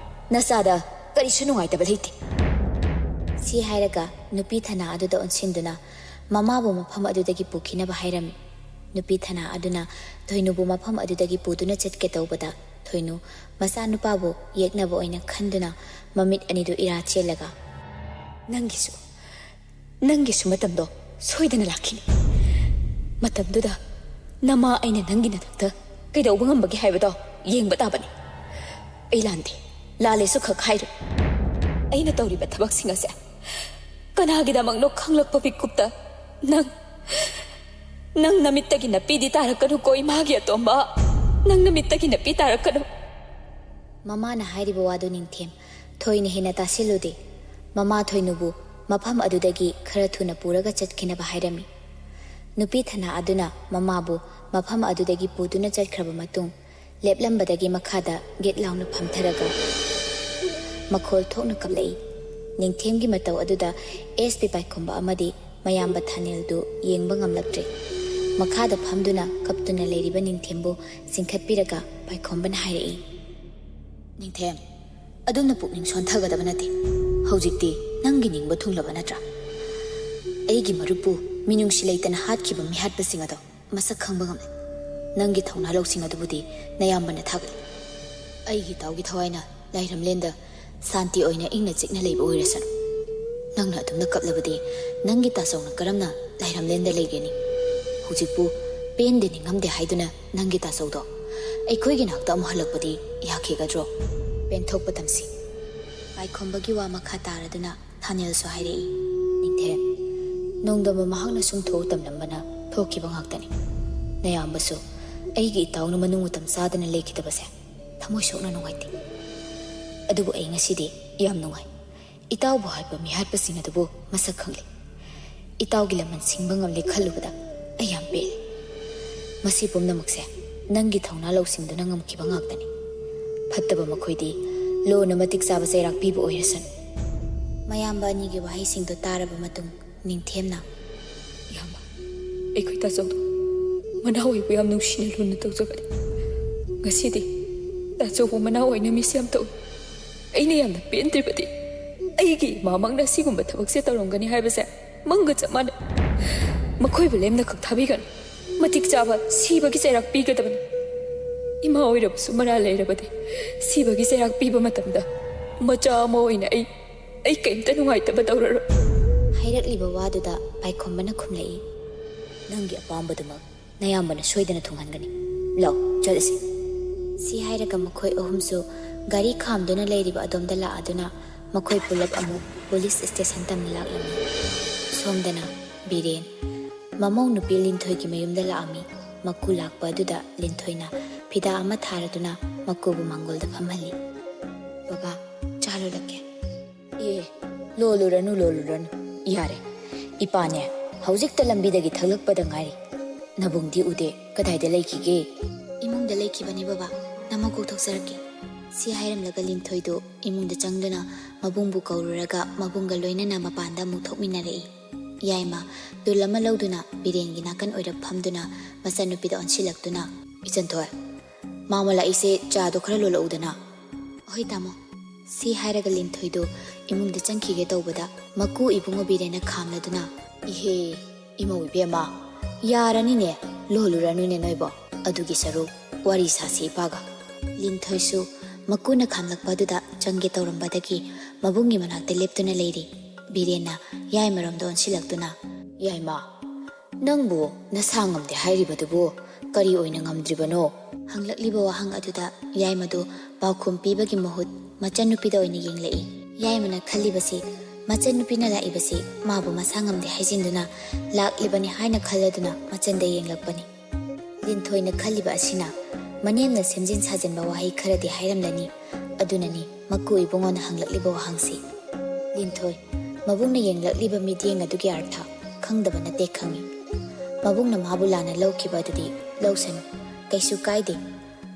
ꯅꯆꯥꯗ ꯀꯔꯤꯁꯨ ꯅꯨꯡꯉꯥꯏꯇꯕ ꯂꯩꯇꯦ꯫" ꯁꯤ ꯍꯥꯏꯔꯒ ꯅꯨꯄꯤ ꯊꯅꯥ ꯑꯗꯨꯗ ꯑꯣꯟꯁꯤꯟꯗꯨꯅ ꯃꯃꯥꯕꯨ ꯃꯐꯝ ꯑꯗꯨꯗꯒꯤ ꯄꯨꯈꯤꯅꯕ ꯍꯥꯏꯔꯝꯃꯤ꯫ ꯅꯨꯄꯤ ꯊꯅꯥ ꯑꯗꯨꯅ ꯊꯣꯏꯅꯨꯕꯨ ꯃꯐꯝ ꯑꯗꯨꯗꯒꯤ ꯄꯨꯗꯨꯅ ꯆꯠꯀꯦ ꯇꯧꯕꯗ, ꯊꯣꯏꯅꯨ ꯃꯆꯥꯅꯨꯄꯥꯕꯨ ꯌꯦꯛꯅꯕ ꯑꯣꯏꯅ ꯈꯟꯗꯨꯅ ꯃꯃꯤꯠ ꯑꯅꯤꯗꯨ ꯏꯔꯥ ꯆꯦꯜꯂꯒ, "ꯅꯪꯒꯤꯁꯨ, ꯅꯪꯒꯤꯁꯨ ꯃꯇꯝꯗꯣ ꯁꯣꯏꯗꯅ ꯂꯥꯛꯈꯤꯅꯤ꯫ ꯃꯇꯝꯗꯨꯗ ꯅꯃꯥ ꯑꯩꯅ ꯅꯪꯒꯤ ꯅꯊꯛꯇ ꯀꯩꯗꯧꯕ ꯉꯝꯕꯒꯦ ꯍꯥꯏꯕꯗꯣ ꯌꯦꯡꯕ ꯇꯥꯕꯅꯤ꯫ ꯑꯩ ꯂꯥꯟꯗꯦ, ꯂꯥꯜꯂꯦꯁꯨ ꯈꯛ ꯍꯥꯏꯔꯣꯏ꯫ ꯑꯩꯅ ꯇꯧꯔꯤꯕ ꯊꯕꯛꯁꯤꯡ ꯑꯁꯦ ꯀꯅꯥꯒꯤꯗꯃꯛꯅꯣ ꯈꯪꯂꯛꯄ ꯃꯤꯀꯨꯞꯇ ꯅꯪ, ꯅꯪ ꯅꯃꯤꯠꯇꯒꯤ ꯅꯄꯤꯗꯤ ꯇꯥꯔꯛꯀꯅꯨꯀꯣ, ꯏꯃꯥꯒꯤ ꯑꯇꯣꯝꯕ꯫ ꯅꯪ ꯅꯃꯤꯠꯇꯒꯤ ꯅꯄꯤ ꯇꯥꯔꯛꯀꯅꯨ꯫" ꯃꯃꯥꯅ ꯍꯥꯏꯔꯤꯕ ꯋꯥꯗꯨ ꯅꯤꯡꯊꯦꯝ ꯊꯣꯏꯅ ꯍꯦꯟꯅ ꯇꯥꯁꯤꯜꯂꯨꯗꯦ꯫ ꯃꯃꯥ ꯊꯣꯏꯅꯨꯕꯨ ꯃꯐꯝ ꯑꯗꯨꯗꯒꯤ ꯈꯔ ꯊꯨꯅ ꯄꯨꯔꯒ ꯆꯠꯈꯤꯅꯕ ꯍꯥꯏꯔꯝꯃꯤ꯫ ꯅꯨꯄꯤ ꯊꯅꯥ ꯑꯗꯨꯅ ꯃꯃꯥꯕꯨ ꯃꯐꯝ ꯑꯗꯨꯗꯒꯤ ꯄꯨꯗꯨꯅ ꯆꯠꯈ꯭ꯔꯕ ꯃꯇꯨꯡ, ꯂꯦꯞꯂꯝꯕꯗꯒꯤ ꯃꯈꯥꯗ ꯒꯤꯠ ꯂꯥꯎꯅ ꯐꯝꯊꯔꯒ ꯃꯈꯣꯜ ꯊꯣꯛꯅ ꯀꯞꯂꯛꯏ꯫ ꯅꯤꯡꯊꯦꯝꯒꯤ ꯃꯇꯧ ꯑꯗꯨꯗ ꯑꯦꯁ ꯄꯤ ꯄꯥꯏꯈꯣꯝꯕ ꯑꯃꯗꯤ ꯃꯌꯥꯝꯕ ꯊꯥꯅꯦꯜꯗꯨ ꯌꯦꯡꯕ ꯉꯝꯂꯛꯇ꯭ꯔꯦ꯫ ꯃꯈꯥꯗ ꯐꯝꯗꯨꯅ ꯀꯞꯇꯨꯅ ꯂꯩꯔꯤꯕ ꯅꯤꯡꯊꯦꯝꯕꯨ ꯆꯤꯡꯈꯠꯄꯤꯔꯒ ꯄꯥꯏꯈꯣꯝꯕꯅ ꯍꯥꯏꯔꯛꯏ, "ꯅꯤꯡꯊꯦꯝ, ꯑꯗꯨꯝꯅ ꯄꯨꯛꯅꯤꯡ ꯁꯣꯟꯊꯒꯗꯕ ꯅꯠꯇꯦ꯫ ꯍꯧꯖꯤꯛꯇꯤ ꯅꯪꯒꯤ ꯅꯤꯡꯕ ꯊꯨꯡꯂꯕ ꯅꯠꯇ꯭ꯔꯥ? ꯑꯩꯒꯤ ꯃꯔꯨꯞꯄꯨ ꯃꯤꯅꯨꯡꯁꯤ ꯂꯩꯇꯅ ꯍꯥꯠꯈꯤꯕ ꯃꯤꯍꯥꯠꯄꯁꯤꯡ ꯑꯗꯣ ꯃꯁꯛ ꯈꯪꯕ ꯉꯝꯂꯦ꯫ ꯅꯪꯒꯤ ꯊꯧꯅꯥ ꯂꯧꯁꯤꯡ ꯑꯗꯨꯕꯨꯗꯤ ꯅꯌꯥꯝꯕꯅ ꯊꯥꯒꯠꯂꯤ꯫ ꯑꯩꯒꯤ ꯏꯇꯥꯎꯒꯤ ꯊꯋꯥꯏꯅ ꯂꯥꯏꯔꯝꯂꯦꯟꯗ ꯁꯥꯟꯇꯤ ꯑꯣꯏꯅ ꯏꯪꯅ ꯆꯤꯛꯅ ꯂꯩꯕ ꯑꯣꯏꯔꯁꯅꯨ꯫ ꯅꯪꯅ ꯑꯗꯨꯝꯅ ꯀꯞꯂꯕꯗꯤ ꯅꯪꯒꯤ ꯇꯥꯆꯧꯅ ꯀꯔꯝꯅ ꯂꯥꯏꯔꯝꯂꯦꯟꯗ ꯂꯩꯒꯅꯤ? ꯍꯧꯖꯤꯛꯄꯨ ꯄꯦꯟꯗꯦ ꯅꯤꯡꯉꯝꯗꯦ ꯍꯥꯏꯗꯨꯅ ꯅꯪꯒꯤ ꯇꯥꯆꯧꯗꯣ ꯑꯩꯈꯣꯏꯒꯤ ꯅꯥꯛꯇ ꯑꯃꯨꯛ ꯍꯜꯂꯛꯄꯗꯤ ꯌꯥꯈꯤꯒꯗ꯭ꯔꯣ? ꯄꯦꯟꯊꯣꯛꯄ ꯇꯝꯁꯤ꯫" ꯄꯥꯏꯈꯣꯝꯕꯒꯤ ꯋꯥ ꯃꯈꯥ ꯇꯥꯔꯗꯨꯅ ꯊꯥꯅꯦꯜꯁꯨ ꯍꯥꯏꯔꯛꯏ, "ꯅꯤꯡꯊꯦꯝ, ꯅꯣꯡꯗꯝꯕ ꯃꯍꯥꯛꯅ ꯁꯨꯝ ꯊꯣꯛꯎ ꯇꯝꯂꯝꯕꯅ ꯊꯣꯛꯈꯤꯕ ꯉꯥꯛꯇꯅꯤ꯫ ꯅꯌꯥꯝꯕꯁꯨ ꯑꯩꯒꯤ ꯏꯇꯥꯎꯅ ꯃꯅꯨꯡ ꯃꯇꯝ ꯆꯥꯗꯅ ꯂꯩꯈꯤꯗꯕꯁꯦ ꯊꯃꯣꯏ ꯁꯣꯛꯅ ꯅꯨꯡꯉꯥꯏꯇꯦ꯫ ꯑꯗꯨꯕꯨ ꯑꯩ ꯉꯁꯤꯗꯤ ꯌꯥꯝ ꯅꯨꯡꯉꯥꯏ꯫ ꯏꯇꯥꯎꯕꯨ ꯍꯥꯏꯕ ꯃꯤꯍꯥꯠꯄꯁꯤꯡ ꯑꯗꯨꯕꯨ ꯃꯁꯛ ꯈꯪꯂꯦ꯫ ꯏꯇꯥꯎꯒꯤ ꯂꯃꯟ ꯁꯤꯡꯕ ꯉꯝꯂꯦ ꯈꯜꯂꯨꯕꯗ ꯑꯩ ꯌꯥꯝ ꯄꯦꯜꯂꯦ꯫ ꯃꯁꯤ ꯄꯨꯝꯅꯃꯛꯁꯦ ꯅꯪꯒꯤ ꯊꯧꯅꯥ ꯂꯧꯁꯤꯡꯗꯨꯅ ꯉꯝꯈꯤꯕ ꯉꯥꯛꯇꯅꯤ꯫ ꯐꯠꯇꯕ ꯃꯈꯣꯏꯗꯤ ꯂꯣꯅ ꯃꯇꯤꯛ ꯆꯥꯕ ꯆꯩꯔꯥꯛ ꯄꯤꯕ ꯑꯣꯏꯔꯁꯅꯨ꯫ ꯃꯌꯥꯝꯕ ꯑꯅꯤꯒꯤ ꯋꯥꯍꯩꯁꯤꯡꯗꯣ ꯇꯥꯔꯕ ꯃꯇꯨꯡ ꯅꯤꯡꯊꯦꯝꯅ, "ꯏꯌꯥꯝꯕ, ꯑꯩꯈꯣꯏ ꯇꯥꯆꯧꯗꯣ ꯃꯅꯥꯎ ꯑꯣꯏꯕꯨ ꯌꯥꯝ ꯅꯨꯡꯁꯤꯅ ꯂꯨꯅ ꯇꯧꯖꯕꯅꯤ꯫ ꯉꯁꯤꯗꯤ ꯇꯥꯆꯧꯕꯨ ꯃꯅꯥꯎ ꯑꯣꯏꯅ ꯃꯤꯁ ꯌꯥꯝ ꯇꯧꯏ꯫ ꯑꯩꯅ ꯌꯥꯝꯅ ꯄꯦꯟꯗ꯭ꯔꯤꯕꯗꯤ ꯑꯩꯒꯤ ꯏꯃꯥꯃꯛꯅ ꯁꯤꯒꯨꯝꯕ ꯊꯕꯛꯁꯦ ꯇꯧꯔꯝꯒꯅꯤ ꯍꯥꯏꯕꯁꯦ ꯃꯪꯒ ꯆꯞ ꯃꯥꯟꯅꯩ꯫ ꯃꯈꯣꯏꯕꯨ ꯂꯦꯝꯅ ꯈꯛ ꯊꯥꯕꯤꯒꯅꯨ꯫ ꯃꯇꯤꯛ ꯆꯥꯕ ꯁꯤꯕꯒꯤ ꯆꯩꯔꯥꯛ ꯄꯤꯒꯗꯕꯅꯤ꯫ ꯏꯃꯥ ꯑꯣꯏꯔꯕꯁꯨ ꯃꯔꯥꯜ ꯂꯩꯔꯕꯗꯤ ꯁꯤꯕꯒꯤ ꯆꯩꯔꯥꯛ ꯄꯤꯕ ꯃꯇꯝꯗ ꯃꯆꯥ ꯑꯃ ꯑꯣꯏꯅ ꯑꯩ, ꯑꯩ ꯀꯩꯝꯇ ꯅꯨꯡꯉꯥꯏꯇꯕ ꯇꯧꯔꯔꯣꯏ꯫" ꯍꯥꯏꯔꯛꯂꯤꯕ ꯋꯥꯗꯨꯗ ꯄꯥꯏꯈꯣꯝꯕꯅ ꯈꯨꯝꯂꯛꯏ, "ꯅꯪꯒꯤ ꯑꯄꯥꯝꯕꯗꯨꯃꯛ ꯅꯌꯥꯝꯕꯅ ꯁꯣꯏꯗꯅ ꯊꯨꯡꯍꯟꯒꯅꯤ꯫ ꯂꯥꯎ, ꯆꯠꯂꯁꯤ꯫" ꯁꯤ ꯍꯥꯏꯔꯒ ꯃꯈꯣꯏ ꯑꯍꯨꯝꯁꯨ ꯒꯥꯔꯤ ꯈꯥꯝꯗꯨꯅ ꯂꯩꯔꯤꯕ ꯑꯗꯣꯝꯗ ꯂꯥꯛꯑꯗꯨꯅ ꯃꯈꯣꯏ ꯄꯨꯂꯞ ꯑꯃꯨꯛ ꯄꯨꯂꯤꯁ ꯁ꯭ꯇꯦꯁꯟ ꯇꯝꯅ ꯂꯥꯛꯂꯝꯃꯤ꯫ ꯁꯣꯝꯗꯅ ꯕꯤꯔꯦꯟ ꯃꯃꯧ ꯅꯨꯄꯤ ꯂꯤꯟꯊꯣꯏꯒꯤ ꯃꯌꯨꯝꯗ ꯂꯥꯛꯑꯝꯃꯤ꯫ ꯃꯀꯨ ꯂꯥꯛꯄ ꯑꯗꯨꯗ ꯂꯤꯟꯊꯣꯏꯅ ꯐꯤꯗꯥ ꯑꯃ ꯊꯥꯔꯗꯨꯅ ꯃꯀꯨꯕꯨ ꯃꯥꯡꯒꯣꯜꯗ ꯐꯝꯍꯜꯂꯤ꯫ "ꯕꯕꯥ, ꯆꯥ ꯂꯣꯜꯂꯛꯀꯦ꯫" "ꯑꯦ, ꯂꯣꯜꯂꯨꯔꯅꯨ, ꯂꯣꯜꯂꯨꯔꯅꯨ꯫ ꯌꯥꯔꯦ, ꯏꯄꯥꯅꯦ ꯍꯧꯖꯤꯛꯇ ꯂꯝꯕꯤꯗꯒꯤ ꯊꯛꯂꯛꯄꯗ ꯉꯥꯏꯔꯤ꯫ ꯅꯕꯨꯡꯗꯤ ꯎꯗꯦ, ꯀꯗꯥꯏꯗ ꯂꯩꯈꯤꯒꯦ?" "ꯏꯃꯨꯡꯗ ꯂꯩꯈꯤꯕꯅꯤ ꯕꯕꯥ, ꯅꯃꯧ ꯀꯧꯊꯣꯛꯆꯔꯛꯀꯦ꯫" ꯁꯤ ꯍꯥꯏꯔꯝꯂꯒ ꯂꯤꯟꯊꯣꯏꯗꯨ ꯏꯃꯨꯡꯗ ꯆꯪꯗꯨꯅ ꯃꯕꯨꯡꯕꯨ ꯀꯧꯔꯨꯔꯒ ꯃꯕꯨꯡꯒ ꯂꯣꯏꯅꯅ ꯃꯄꯥꯟꯗ ꯑꯃꯨꯛ ꯊꯣꯛꯃꯤꯟꯅꯔꯛꯏ꯫ ꯌꯥꯏꯃ ꯇꯨꯜ ꯑꯃ ꯂꯧꯗꯨꯅ ꯕꯤꯔꯦꯟꯒꯤ ꯅꯥꯀꯟ ꯑꯣꯏꯔꯞ ꯐꯝꯗꯨꯅ ꯃꯆꯥꯅꯨꯄꯤꯗ ꯑꯣꯟꯁꯤꯜꯂꯛꯇꯨꯅ, "ꯏꯆꯟꯊꯣꯏ, ꯃꯥꯃ ꯂꯥꯛꯏꯁꯦ, ꯆꯥꯗꯣ ꯈꯔ ꯂꯣꯜꯂꯛꯎꯗꯅ꯫" "ꯍꯣꯏ ꯇꯥꯃꯣ꯫" ꯁꯤ ꯍꯥꯏꯔꯒ ꯂꯤꯟꯊꯣꯏꯗꯨ ꯏꯃꯨꯡꯗ ꯆꯪꯈꯤꯒꯦ ꯇꯧꯕꯗ ꯃꯀꯨ ꯏꯕꯨꯡꯉꯣ ꯕꯤꯔꯦꯟꯅ ꯈꯥꯝꯂꯗꯨꯅ, "ꯏꯍꯦ, ꯏꯃꯧ ꯏꯕꯦꯝꯃ, ꯌꯥꯔꯅꯤꯅꯦ, ꯂꯣꯜꯂꯨꯔꯅꯨꯅꯦ ꯅꯣꯏꯕꯣ꯫ ꯑꯗꯨꯒꯤ ꯁꯔꯨꯛ ꯋꯥꯔꯤ ꯁꯥꯁꯤ ꯏꯄꯥꯒ꯫" ꯂꯤꯟꯊꯣꯏꯁꯨ ꯃꯀꯨꯅ ꯈꯥꯝꯂꯛꯄ ꯑꯗꯨꯗ ꯆꯪꯒꯦ ꯇꯧꯔꯝꯕꯗꯒꯤ ꯃꯕꯨꯡꯒꯤ ꯃꯅꯥꯛꯇ ꯂꯦꯞꯇꯨꯅ ꯂꯩꯔꯤ꯫ ꯕꯤꯔꯦꯟꯅ ꯌꯥꯏꯃꯔꯣꯝꯗ ꯑꯣꯟꯁꯤꯜꯂꯛꯇꯨꯅ, "ꯌꯥꯏꯃ, ꯅꯪꯕꯨ ꯅꯁꯥ ꯉꯝꯗꯦ ꯍꯥꯏꯔꯤꯕꯗꯨꯕꯨ ꯀꯔꯤ ꯑꯣꯏꯅ ꯉꯝꯗ꯭ꯔꯤꯕꯅꯣ?" ꯍꯪꯂꯛꯂꯤꯕ ꯋꯥꯍꯪ ꯑꯗꯨꯗ ꯌꯥꯏꯃꯗꯨ ꯄꯥꯎꯈꯨꯝ ꯄꯤꯕꯒꯤ ꯃꯍꯨꯠ ꯃꯆꯟꯅꯨꯄꯤꯗ ꯑꯣꯏꯅ ꯌꯦꯡꯂꯛꯏ꯫ ꯌꯥꯏꯃꯅ ꯈꯜꯂꯤꯕꯁꯤ ꯃꯆꯟꯅꯨꯄꯤꯅ ꯂꯥꯛꯏꯕꯁꯤ ꯃꯥꯕꯨ ꯃꯁꯥ ꯉꯝꯗꯦ ꯍꯥꯏꯖꯤꯟꯗꯨꯅ ꯂꯥꯛꯂꯤꯕꯅꯤ ꯍꯥꯏꯅ ꯈꯜꯂꯗꯨꯅ ꯃꯆꯟꯗ ꯌꯦꯡꯂꯛꯄꯅꯤ꯫ ꯂꯤꯟꯊꯣꯏꯅ ꯈꯜꯂꯤꯕ ꯑꯁꯤꯅ ꯃꯅꯦꯝꯅ ꯁꯦꯝꯖꯤꯟ ꯁꯥꯖꯤꯟꯕ ꯋꯥꯍꯩ ꯈꯔꯗꯤ ꯍꯥꯏꯔꯝꯂꯅꯤ꯫ ꯑꯗꯨꯅꯅꯤ ꯃꯀꯨ ꯏꯕꯨꯡꯉꯣꯅ ꯍꯪꯂꯛꯂꯤꯕ ꯋꯥꯍꯪꯁꯤ꯫ ꯂꯤꯟꯊꯣꯏ, ꯃꯕꯨꯡꯅ ꯌꯦꯡꯂꯛꯂꯤꯕ ꯃꯤꯠꯌꯦꯡ ꯑꯗꯨꯒꯤ ꯑꯔꯊ ꯈꯪꯗꯕ ꯅꯠꯇꯦ ꯈꯪꯏ꯫ ꯃꯕꯨꯡꯅ ꯃꯥꯕꯨ ꯂꯥꯟꯅ ꯂꯧꯈꯤꯕ ꯑꯗꯨꯗꯤ ꯂꯧꯁꯅꯨ, ꯀꯩꯁꯨ ꯀꯥꯏꯗꯦ꯫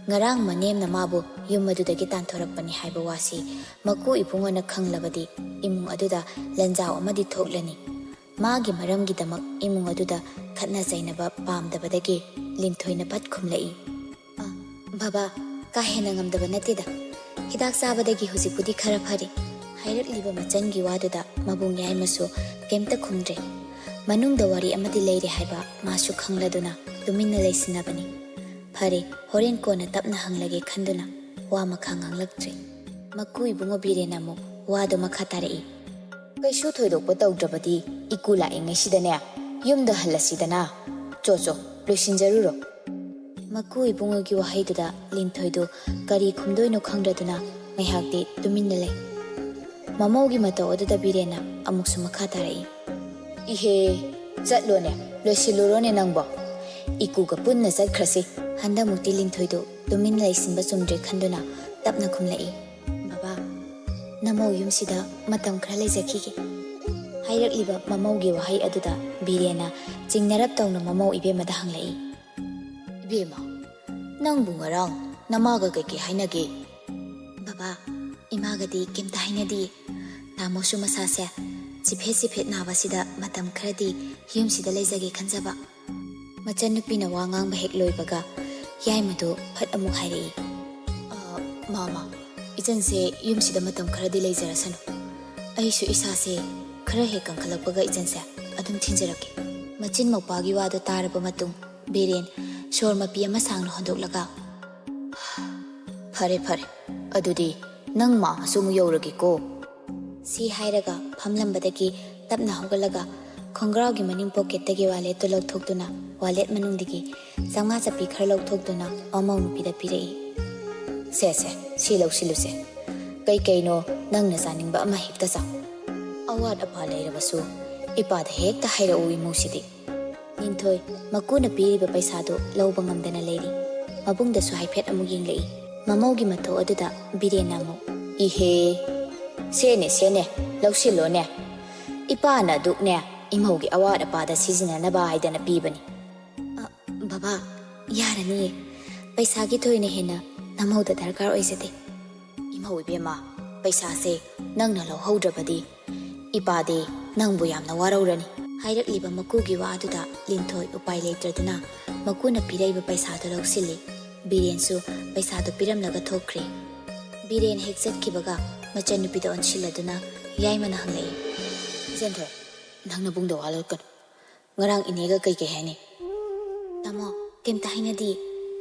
ꯉꯔꯥꯡ ꯃꯅꯦꯝꯅ ꯃꯥꯕꯨ ꯌꯨꯝ ꯑꯗꯨꯗꯒꯤ ꯇꯥꯟꯊꯣꯔꯛꯄꯅꯤ ꯍꯥꯏꯕ ꯋꯥꯁꯤ ꯃꯀꯨ ꯏꯕꯨꯡꯉꯣꯅ ꯈꯪꯂꯕꯗꯤ ꯏꯃꯨꯡ ꯑꯗꯨꯗ ꯂꯟꯖꯥꯎ ꯑꯃꯗꯤ ꯊꯣꯛꯂꯅꯤ꯫ ꯃꯥꯒꯤ ꯃꯔꯝꯒꯤꯗꯃꯛ ꯏꯃꯨꯡ ꯑꯗꯨꯗ ꯈꯠꯅ ꯆꯩꯅꯕ ꯄꯥꯝꯗꯕꯗꯒꯤ ꯂꯤꯟꯊꯣꯏꯅ ꯐꯠ ꯈꯨꯝꯂꯛꯏ꯫ "ꯑ, ꯕꯕꯥ, ꯀꯥ ꯍꯦꯟꯅ ꯉꯝꯗꯕ ꯅꯠꯇꯦꯗ꯫ ꯍꯤꯗꯥꯛ ꯆꯥꯕꯗꯒꯤ ꯍꯧꯖꯤꯛꯄꯨꯗꯤ ꯈꯔ ꯐꯔꯦ꯫" ꯍꯥꯏꯔꯛꯂꯤꯕ ꯃꯆꯟꯒꯤ ꯋꯥꯗꯨꯗ ꯃꯕꯨꯡ ꯌꯥꯏꯃꯁꯨ ꯀꯩꯝꯇ ꯈꯨꯝꯗ꯭ꯔꯦ꯫ ꯃꯅꯨꯡꯗ ꯋꯥꯔꯤ ꯑꯃꯗꯤ ꯂꯩꯔꯦ ꯍꯥꯏꯕ ꯃꯥꯁꯨ ꯈꯪꯂꯗꯨꯅ ꯇꯨꯃꯤꯟꯅ ꯂꯩꯁꯤꯟꯅꯕꯅꯤ꯫ ꯐꯔꯦ, ꯍꯣꯔꯦꯟ ꯀꯣꯟꯅ ꯇꯞꯅ ꯍꯪꯂꯒꯦ ꯈꯟꯗꯨꯅ ꯋꯥ ꯃꯈꯥ ꯉꯥꯡꯂꯛꯇ꯭ꯔꯦ꯫ ꯃꯀꯨ ꯏꯕꯨꯡꯉꯣ ꯕꯤꯔꯦꯟꯅ ꯑꯃꯨꯛ ꯋꯥꯗꯨ ꯃꯈꯥ ꯇꯥꯔꯛꯏ꯫ "ꯀꯩꯁꯨ ꯊꯣꯏꯗꯣꯛꯄ ꯇꯧꯗ꯭ꯔꯕꯗꯤ ꯏꯀꯨ ꯂꯥꯛꯏꯉꯩꯁꯤꯗꯅꯦ ꯌꯨꯝꯗ ꯍꯜꯂꯁꯤꯗꯅ꯫ ꯆꯣ ꯆꯣ, ꯂꯣꯏꯁꯤꯟꯖꯔꯨꯔꯣ꯫" ꯃꯀꯨ ꯏꯕꯨꯡꯉꯣꯒꯤ ꯋꯥꯍꯩꯗꯨꯗ ꯂꯤꯟꯊꯣꯏꯗꯨ ꯀꯔꯤ ꯈꯨꯝꯗꯣꯏꯅꯣ ꯈꯪꯗ꯭ꯔꯗꯨꯅ ꯉꯥꯏꯍꯥꯛꯇꯤ ꯇꯨꯃꯤꯟꯅ ꯂꯩ꯫ ꯃꯃꯧꯒꯤ ꯃꯇꯧ ꯑꯗꯨꯗ ꯕꯤꯔꯦꯟꯅ ꯑꯃꯨꯛꯁꯨ ꯃꯈꯥ ꯇꯥꯔꯛꯏ꯫ "ꯏꯍꯦ, ꯆꯠꯂꯣꯅꯦ, ꯂꯣꯏꯁꯤꯜꯂꯨꯔꯣꯅꯦ ꯅꯪꯕꯣ꯫ ꯏꯀꯨꯒ ꯄꯨꯟꯅ ꯆꯠꯈ꯭ꯔꯁꯤ꯫" ꯍꯟꯗꯛꯃꯨꯛꯇꯤ ꯂꯤꯟꯊꯣꯏꯗꯨ ꯇꯨꯃꯤꯟ ꯂꯩꯁꯤꯟꯕ ꯆꯨꯝꯗ꯭ꯔꯦ ꯈꯟꯗꯨꯅ ꯇꯞꯅ ꯈꯨꯝꯂꯛꯏ꯫ "ꯕꯕꯥ, ꯅꯃꯧ ꯌꯨꯝꯁꯤꯗ ꯃꯇꯝ ꯈꯔ ꯂꯩꯖꯈꯤꯒꯦ꯫" ꯍꯥꯏꯔꯛꯂꯤꯕ ꯃꯃꯧꯒꯤ ꯋꯥꯍꯩ ꯑꯗꯨꯗ ꯕꯤꯔꯦꯟꯅ ꯆꯤꯡꯅꯔꯞ ꯇꯧꯅ ꯃꯃꯧ ꯏꯕꯦꯝꯃꯗ ꯍꯪꯂꯛꯏ꯫ "ꯏꯕꯦꯝꯃ, ꯅꯪꯕꯨ ꯉꯔꯥꯡ ꯅꯃꯥꯒ ꯀꯩꯀꯩ ꯍꯥꯏꯅꯒꯦ?" "ꯕꯕꯥ, ꯏꯃꯥꯒꯗꯤ ꯀꯩꯝꯇ ꯍꯥꯏꯅꯗꯤꯌꯦ꯫ ꯇꯥꯃꯣꯁꯨ ꯃꯁꯥꯁꯦ ꯆꯤꯐꯦꯠ ꯆꯤꯐꯦꯠ ꯅꯥꯕꯁꯤꯗ ꯃꯇꯝ ꯈꯔꯗꯤ ꯌꯨꯝꯁꯤꯗ ꯂꯩꯖꯒꯦ ꯈꯟꯖꯕ꯫" ꯃꯆꯟꯅꯨꯄꯤꯅ ꯋꯥ ꯉꯥꯡꯕ ꯍꯦꯛ ꯂꯣꯏꯕꯒ ꯌꯥꯏꯃꯗꯨ ꯐꯠ ꯑꯃꯨꯛ ꯍꯥꯏꯔꯛꯏ꯫ "ꯑ, ꯃꯥꯃ, ꯏꯆꯟꯁꯦ ꯌꯨꯝꯁꯤꯗ ꯃꯇꯝ ꯈꯔꯗꯤ ꯂꯩꯖꯔꯁꯅꯨ꯫ ꯑꯩꯁꯨ ꯏꯁꯥꯁꯦ ꯈꯔ ꯍꯦꯛ ꯀꯟꯈꯠꯂꯛꯄꯒ ꯏꯆꯟꯁꯦ ꯑꯗꯨꯝ ꯊꯤꯟꯖꯔꯛꯀꯦ꯫" ꯃꯆꯤꯟ ꯃꯧꯄꯥꯒꯤ ꯋꯥꯗꯨ ꯇꯥꯔꯕ ꯃꯇꯨꯡ ꯕꯤꯔꯦꯟ ꯁꯣꯔ ꯃꯄꯤ ꯑꯃ ꯁꯥꯡꯅ ꯍꯣꯟꯗꯣꯛꯂꯒ, "ꯐꯔꯦ, ꯐꯔꯦ, ꯑꯗꯨꯗꯤ ꯅꯪ ꯃꯥ ꯑꯁꯨꯝ ꯌꯧꯔꯒꯦꯀꯣ꯫" ꯁꯤ ꯍꯥꯏꯔꯒ ꯐꯝꯂꯝꯕꯗꯒꯤ ꯇꯞꯅ ꯍꯧꯒꯠꯂꯒ ꯈꯣꯡꯒ꯭ꯔꯥꯎꯒꯤ ꯃꯅꯤꯡ ꯄꯣꯀꯦꯠꯇꯒꯤ ꯋꯥꯂꯦꯠꯇꯨ ꯂꯧꯊꯣꯛꯇꯨꯅ ꯋꯥꯂꯦꯠ ꯃꯅꯨꯡꯗꯒꯤ ꯆꯥꯝꯃꯉꯥ ꯆꯞꯄꯤ ꯈꯔ ꯂꯧꯊꯣꯛꯇꯨꯅ ꯃꯃꯧ ꯅꯨꯄꯤꯗ ꯄꯤꯔꯛꯏ꯫ "ꯁꯦ, ꯁꯦ, ꯁꯤ ꯂꯧꯁꯤꯜꯂꯨꯁꯦ꯫ ꯀꯩꯀꯩꯅꯣ ꯅꯪꯅ ꯆꯥꯅꯤꯡꯕ ꯑꯃ ꯍꯦꯛꯇ ꯆꯥꯎ꯫" ꯑꯋꯥꯠ ꯑꯄꯥ ꯂꯩꯔꯕꯁꯨ ꯏꯄꯥꯗ ꯍꯦꯛꯇ ꯍꯥꯏꯔꯛꯎ ꯏꯃꯧꯁꯤꯗꯤ꯫ ꯂꯤꯟꯊꯣꯏ ꯃꯀꯨꯅ ꯄꯤꯔꯤꯕ ꯄꯩꯁꯥꯗꯨ ꯂꯧꯕ ꯉꯝꯗꯅ ꯂꯩꯔꯤ꯫ ꯃꯕꯨꯡꯗꯁꯨ ꯍꯥꯏꯐꯦꯠ ꯑꯃꯨꯛ ꯌꯦꯡꯂꯛꯏ꯫ ꯃꯃꯧꯒꯤ ꯃꯊꯧ ꯑꯗꯨꯗ ꯕꯤꯔꯦꯟꯅ ꯑꯃꯨꯛ, "ꯏꯍꯦ, ꯁꯦꯅꯦ, ꯁꯦꯅꯦ, ꯂꯧꯁꯤꯜꯂꯣꯅꯦ꯫ ꯏꯄꯥꯅ ꯑꯗꯨꯛꯅꯦ, ꯏꯃꯧꯒꯤ ꯑꯋꯥꯠ ꯑꯄꯥꯗ ꯁꯤꯖꯤꯟꯅꯅꯕ ꯍꯥꯏꯗꯅ ꯄꯤꯕꯅꯤ꯫" "ꯑ, ꯕꯕꯥ, ꯌꯥꯔꯅꯤꯌꯦ꯫ ꯄꯩꯁꯥꯒꯤ ꯊꯣꯏꯅ ꯍꯦꯟꯅ ꯅꯃꯧꯗ ꯗꯔꯀꯥꯔ ꯑꯣꯏꯖꯗꯦ꯫" "ꯏꯃꯧ ꯏꯕꯦꯝꯃ, ꯄꯩꯁꯥꯁꯦ ꯅꯪꯅ ꯂꯧꯍꯧꯗ꯭ꯔꯕꯗꯤ ꯏꯄꯥꯗꯤ ꯅꯪꯕꯨ ꯌꯥꯝꯅ ꯋꯥꯔꯧꯔꯅꯤ꯫" ꯍꯥꯏꯔꯛꯂꯤꯕ ꯃꯀꯨꯒꯤ ꯋꯥ ꯑꯗꯨꯗ ꯂꯤꯟꯊꯣꯏ ꯎꯄꯥꯏ ꯂꯩꯇ꯭ꯔꯗꯨꯅ ꯃꯀꯨꯅ ꯄꯤꯔꯛꯏꯕ ꯄꯩꯁꯥꯗꯨ ꯂꯧꯁꯤꯜꯂꯤ꯫ ꯕꯤꯔꯦꯟꯁꯨ ꯄꯩꯁꯥꯗꯨ ꯄꯤꯔꯝꯂꯒ ꯊꯣꯛꯈ꯭ꯔꯦ꯫ ꯕꯤꯔꯦꯟ ꯍꯦꯛ ꯆꯠꯈꯤꯕꯒ ꯃꯆꯟꯅꯨꯄꯤꯗ ꯑꯣꯟꯁꯤꯜꯂꯗꯨꯅ ꯌꯥꯏꯃꯅ ꯍꯪꯂꯛꯏ, "ꯏꯆꯟꯊꯣꯏ, ꯅꯪ ꯅꯕꯨꯡꯗ ꯋꯥ ꯂꯣꯠꯀꯅꯨ꯫ ꯉꯔꯥꯡ ꯏꯅꯦꯒ ꯀꯩ ꯀꯩ ꯍꯥꯏꯅꯤ?" "ꯇꯥꯃꯣ, ꯀꯩꯝꯇ ꯍꯥꯏꯅꯗꯤꯌꯦ꯫"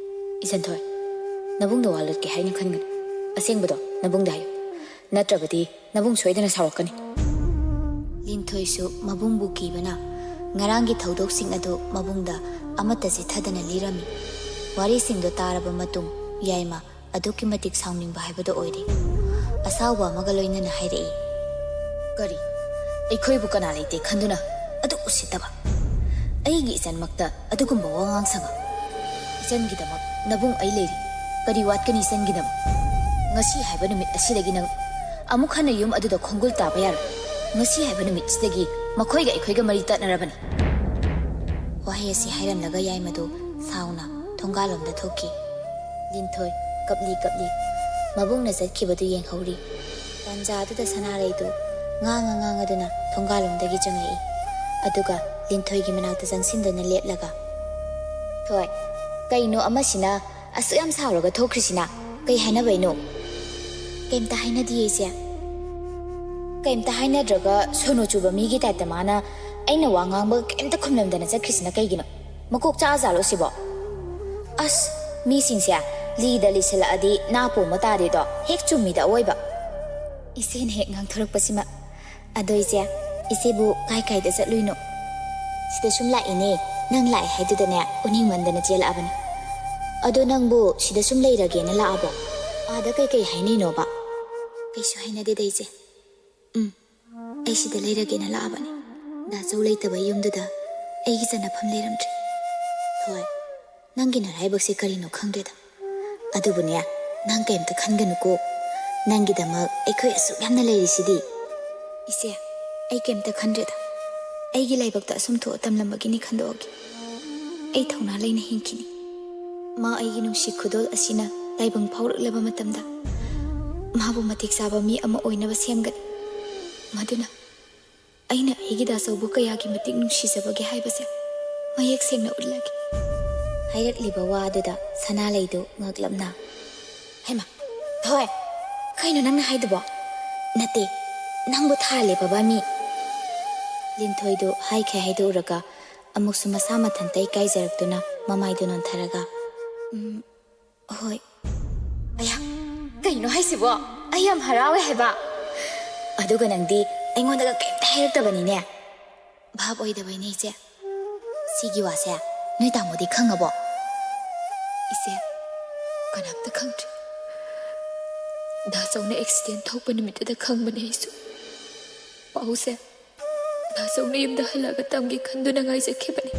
"ꯏꯆꯟꯊꯣꯏ, ꯅꯕꯨꯡꯗ ꯋꯥ ꯂꯣꯠꯀꯦ ꯍꯥꯏꯅ ꯈꯟꯒꯅꯨ꯫ ꯑꯁꯦꯡꯕꯗꯣ ꯅꯕꯨꯡꯗ ꯍꯥꯏꯌꯨ꯫ ꯅꯠꯇ꯭ꯔꯕꯗꯤ ꯅꯕꯨꯡ ꯁꯣꯏꯗꯅ ꯁꯥꯎꯔꯛꯀꯅꯤ꯫" ꯂꯤꯟꯊꯣꯏꯁꯨ ꯃꯕꯨꯡꯕꯨ ꯀꯤꯕꯅ ꯉꯔꯥꯡꯒꯤ ꯊꯧꯗꯣꯛꯁꯤꯡ ꯑꯗꯨ ꯃꯕꯨꯡꯗ ꯑꯃꯠꯇ ꯆꯤꯊꯗꯅ ꯂꯤꯔꯝꯃꯤ꯫ ꯋꯥꯔꯤꯁꯤꯡꯗꯨ ꯇꯥꯔꯕ ꯃꯇꯨꯡ ꯌꯥꯏꯃ ꯑꯗꯨꯛꯀꯤ ꯃꯇꯤꯛ ꯁꯥꯎꯅꯤꯡꯕ ꯍꯥꯏꯕꯗꯨ ꯑꯣꯏꯔꯦ꯫ ꯑꯁꯥꯎꯕ ꯑꯃꯒ ꯂꯣꯏꯅꯅ ꯍꯥꯏꯔꯛꯏ, "ꯀꯔꯤ? ꯑꯩꯈꯣꯏꯕꯨ ꯀꯅꯥ ꯂꯩꯇꯦ ꯈꯟꯗꯨꯅ ꯑꯗꯨꯛ ꯎꯁꯤꯠꯇꯕ? ꯑꯩꯒꯤ ꯏꯆꯟꯃꯛꯇ ꯑꯗꯨꯒꯨꯝꯕ ꯋꯥꯉꯥꯡ ꯁꯉꯥꯡ? ꯏꯆꯟꯒꯤꯗꯃꯛ ꯅꯕꯨꯡ ꯑꯩ ꯂꯩꯔꯤ꯫ ꯀꯔꯤ ꯋꯥꯠꯀꯅꯤ ꯏꯆꯟꯒꯤꯗꯃꯛ? ꯉꯁꯤ ꯍꯥꯏꯕ ꯅꯨꯃꯤꯠ ꯑꯁꯤꯗꯒꯤ ꯅꯪ ꯑꯃꯨꯛ ꯍꯟꯅ ꯌꯨꯝ ꯑꯗꯨꯗ ꯈꯣꯡꯒꯨꯜ ꯇꯥꯕ ꯌꯥꯔꯣꯏ꯫ ꯉꯁꯤ ꯍꯥꯏꯕ ꯅꯨꯃꯤꯠꯁꯤꯗꯒꯤ ꯃꯈꯣꯏꯒ ꯑꯩꯈꯣꯏꯒ ꯃꯔꯤ ꯇꯠꯅꯔꯕꯅꯤ꯫" ꯋꯥꯍꯩ ꯑꯁꯤ ꯍꯥꯏꯔꯝꯂꯒ ꯌꯥꯏꯃꯗꯨ ꯁꯥꯎꯅ ꯊꯣꯡꯒꯥꯜꯂꯣꯝꯗ ꯊꯣꯛꯈꯤ꯫ ꯂꯤꯟꯊꯣꯏ ꯀꯞꯂꯤ ꯀꯞꯂꯤ ꯃꯕꯨꯡꯅ ꯆꯠꯈꯤꯕꯗꯨ ꯌꯦꯡꯍꯧꯔꯤ꯫ ꯇꯥꯟꯖꯥ ꯑꯗꯨꯗ ꯁꯅꯥꯔꯩꯗꯨ ꯉꯥꯡꯉ ꯉꯥꯡꯉꯗꯨꯅ ꯊꯣꯡꯒꯥꯜꯂꯣꯝꯗꯒꯤ ꯆꯪꯂꯛꯏ꯫ ꯑꯗꯨꯒ ꯂꯤꯟꯊꯣꯏꯒꯤ ꯃꯅꯥꯛꯇ ꯆꯪꯁꯤꯟꯗꯨꯅ ꯂꯦꯞꯂꯒ, "ꯊꯣꯏ, ꯀꯩꯅꯣ ꯑꯃꯁꯤꯅ ꯑꯁꯨꯛ ꯌꯥꯝ ꯁꯥꯎꯔꯒ ꯊꯣꯛꯈ꯭ꯔꯤꯁꯤꯅ? ꯀꯩ ꯍꯥꯏꯅꯕꯩꯅꯣ?" "ꯀꯩꯝꯇ ꯍꯥꯏꯅꯗꯤꯌꯦ, ꯏꯆꯦ꯫" "ꯀꯩꯝꯇ ꯍꯥꯏꯅꯗ꯭ꯔꯒ ꯁꯣꯅꯣ ꯆꯨꯕ ꯃꯤꯒꯤ ꯇꯥꯏꯞꯇ ꯃꯥꯅ ꯑꯩꯅ ꯋꯥ ꯉꯥꯡꯕꯒ ꯀꯩꯝꯇ ꯈꯨꯝꯂꯝꯗꯅ ꯆꯠꯈ꯭ꯔꯤꯁꯤꯅ ꯀꯩꯒꯤꯅꯣ? ꯃꯀꯣꯛ ꯆꯥꯛꯑꯖꯥꯠꯂꯣ ꯁꯤꯕꯣ? ꯑꯁ, ꯃꯤꯁꯤꯡꯁꯦ ꯂꯤꯗ ꯂꯤꯁꯜꯂꯛꯑꯗꯤ ꯅꯥ ꯄꯣꯝꯕ ꯇꯥꯗꯦꯗꯣ, ꯍꯦꯛ ꯆꯨꯝꯃꯤꯗ ꯑꯋꯣꯏꯕ꯫" ꯏꯆꯦꯅ ꯍꯦꯛ ꯉꯥꯡꯊꯣꯔꯛꯄꯁꯤꯃ꯫ "ꯑꯗꯣ ꯏꯆꯦ, ꯏꯆꯦꯕꯨ ꯀꯥꯏ ꯀꯥꯏꯗ ꯆꯠꯂꯨꯏꯅꯣ?" "ꯁꯤꯗ ꯁꯨꯝ ꯂꯥꯛꯏꯅꯦ, ꯅꯪ ꯂꯥꯛꯑꯦ ꯍꯥꯏꯗꯨꯗꯅꯦ ꯎꯅꯤꯡꯃꯟꯗꯅ ꯆꯦꯜꯂꯛꯑꯕꯅꯤ꯫" "ꯑꯗꯣ ꯅꯪꯕꯨ ꯁꯤꯗ ꯁꯨꯝ ꯂꯩꯔꯒꯦꯅ ꯂꯥꯛꯑꯕꯣ? ꯑꯥꯗ ꯀꯩꯀꯩ ꯍꯥꯏꯅꯩꯅꯣꯕ?" "ꯀꯩꯁꯨ ꯍꯥꯏꯅꯗꯦꯗ ꯏꯆꯦ꯫" "ꯎꯝ, ꯑꯩ ꯁꯤꯗ ꯂꯩꯔꯒꯦꯅ ꯂꯥꯛꯑꯕꯅꯤ꯫ ꯗꯥꯆꯧ ꯂꯩꯇꯕ ꯌꯨꯝꯗꯨꯗ ꯑꯩꯒꯤ ꯆꯟꯅꯐꯝ ꯂꯩꯔꯝꯗ꯭ꯔꯦ꯫ ꯊꯣꯏ, ꯅꯪꯒꯤ ꯅꯔꯥꯏꯕꯛꯁꯦ ꯀꯔꯤꯅꯣ ꯈꯪꯗ꯭ꯔꯦꯗ꯫ ꯑꯗꯨꯕꯨꯅꯦ, ꯅꯪ ꯀꯩꯝꯇ ꯈꯟꯒꯅꯨꯀꯣ꯫ ꯅꯪꯒꯤꯗꯃꯛ ꯑꯩꯈꯣꯏ ꯑꯁꯨꯛ ꯌꯥꯝꯅ ꯂꯩꯔꯤꯁꯤꯗꯤ꯫ ꯏꯆꯦ, ꯑꯩ ꯀꯩꯝꯇ ꯈꯟꯗ꯭ꯔꯦꯗ꯫ ꯑꯩꯒꯤ ꯂꯥꯏꯕꯛꯇ ꯑꯁꯨꯝ ꯊꯣꯛꯑ ꯇꯝꯂꯝꯕꯒꯤꯅꯤ ꯈꯟꯗꯣꯛꯑꯒꯦ꯫ ꯑꯩ ꯊꯧꯅꯥ ꯂꯩꯅ ꯍꯤꯡꯈꯤꯅꯤ꯫ ꯃꯥ ꯑꯩꯒꯤ ꯅꯨꯡꯁꯤ ꯈꯨꯗꯣꯜ ꯑꯁꯤꯅ ꯇꯥꯏꯕꯪ ꯐꯥꯎꯔꯛꯂꯕ ꯃꯇꯝꯗ ꯃꯥꯕꯨ ꯃꯇꯤꯛ ꯆꯥꯕ ꯃꯤ ꯑꯃ ꯑꯣꯏꯅꯕ ꯁꯦꯝꯒꯅꯤ꯫ ꯃꯗꯨꯅ ꯑꯩꯅ ꯑꯩꯒꯤ ꯗꯥꯆꯧꯕꯨ ꯀꯌꯥꯒꯤ ꯃꯇꯤꯛ ꯅꯨꯡꯁꯤꯖꯕꯒꯦ ꯍꯥꯏꯕꯁꯦ ꯃꯌꯦꯛ ꯁꯦꯡꯅ ꯎꯠꯂꯒꯦ꯫ ꯍꯥꯏꯔꯛꯂꯤꯕ ꯋꯥ ꯑꯗꯨꯗ ꯁꯅꯥꯂꯩꯗꯨ ꯉꯛꯂꯞꯅ, "ꯍꯩꯃꯥ, ꯊꯣꯏ, ꯀꯩꯅꯣ ꯅꯪꯅ ꯍꯥꯏꯗꯨꯕꯣ? ꯅꯠꯇꯦ, ꯅꯪꯕꯨ ꯊꯥ ꯂꯦꯞꯄꯕ ꯃꯤ?" ꯂꯤꯟꯊꯣꯏꯗꯨ ꯍꯥꯏꯈ꯭ꯔꯦ ꯍꯥꯏꯗꯣꯛꯎꯔꯒ ꯑꯃꯨꯛꯁꯨ ꯃꯁꯥ ꯃꯊꯟꯇ ꯏꯀꯥꯏꯖꯔꯛꯇꯨꯅ ꯃꯃꯥꯏꯗꯨ ꯅꯣꯟꯊꯔꯒ, "ꯎꯝ, ꯍꯣꯏ꯫" "ꯑꯌꯥ, ꯀꯩꯅꯣ ꯍꯥꯏꯁꯤꯕꯣ? ꯑꯩ ꯌꯥꯝ ꯍꯔꯥꯎꯋꯦ ꯍꯥꯏꯕ꯫ ꯑꯗꯨꯒ ꯅꯪꯗꯤ ꯑꯩꯉꯣꯟꯗꯒ ꯀꯩꯝꯇ ꯍꯥꯏꯔꯛꯇꯕꯅꯤꯅꯦ?" "ꯚꯥꯞ ꯑꯣꯏꯗꯕꯩꯅꯦ, ꯏꯆꯦ꯫ ꯁꯤꯒꯤ ꯋꯥꯁꯦ ꯅꯣꯏ ꯇꯥꯃꯣꯗꯤ ꯈꯪꯉꯕꯣ?" "ꯏꯆꯦ, ꯀꯅꯥꯝꯇ ꯈꯪꯗ꯭ꯔꯤ꯫ ꯗꯥꯆꯧꯅ ꯑꯦꯛꯁꯤꯗꯦꯟ ꯊꯣꯛꯄ ꯅꯨꯃꯤꯠꯇꯨꯗ ꯈꯪꯕꯅꯦ ꯑꯩꯁꯨ꯫ ꯄꯥꯎꯁꯦ ꯗꯥꯆꯧꯅ ꯌꯨꯝꯗ ꯍꯜꯂꯛꯑꯒ ꯇꯝꯒꯦ ꯈꯟꯗꯨꯅ ꯉꯥꯏꯖꯈꯤꯕꯅꯤ꯫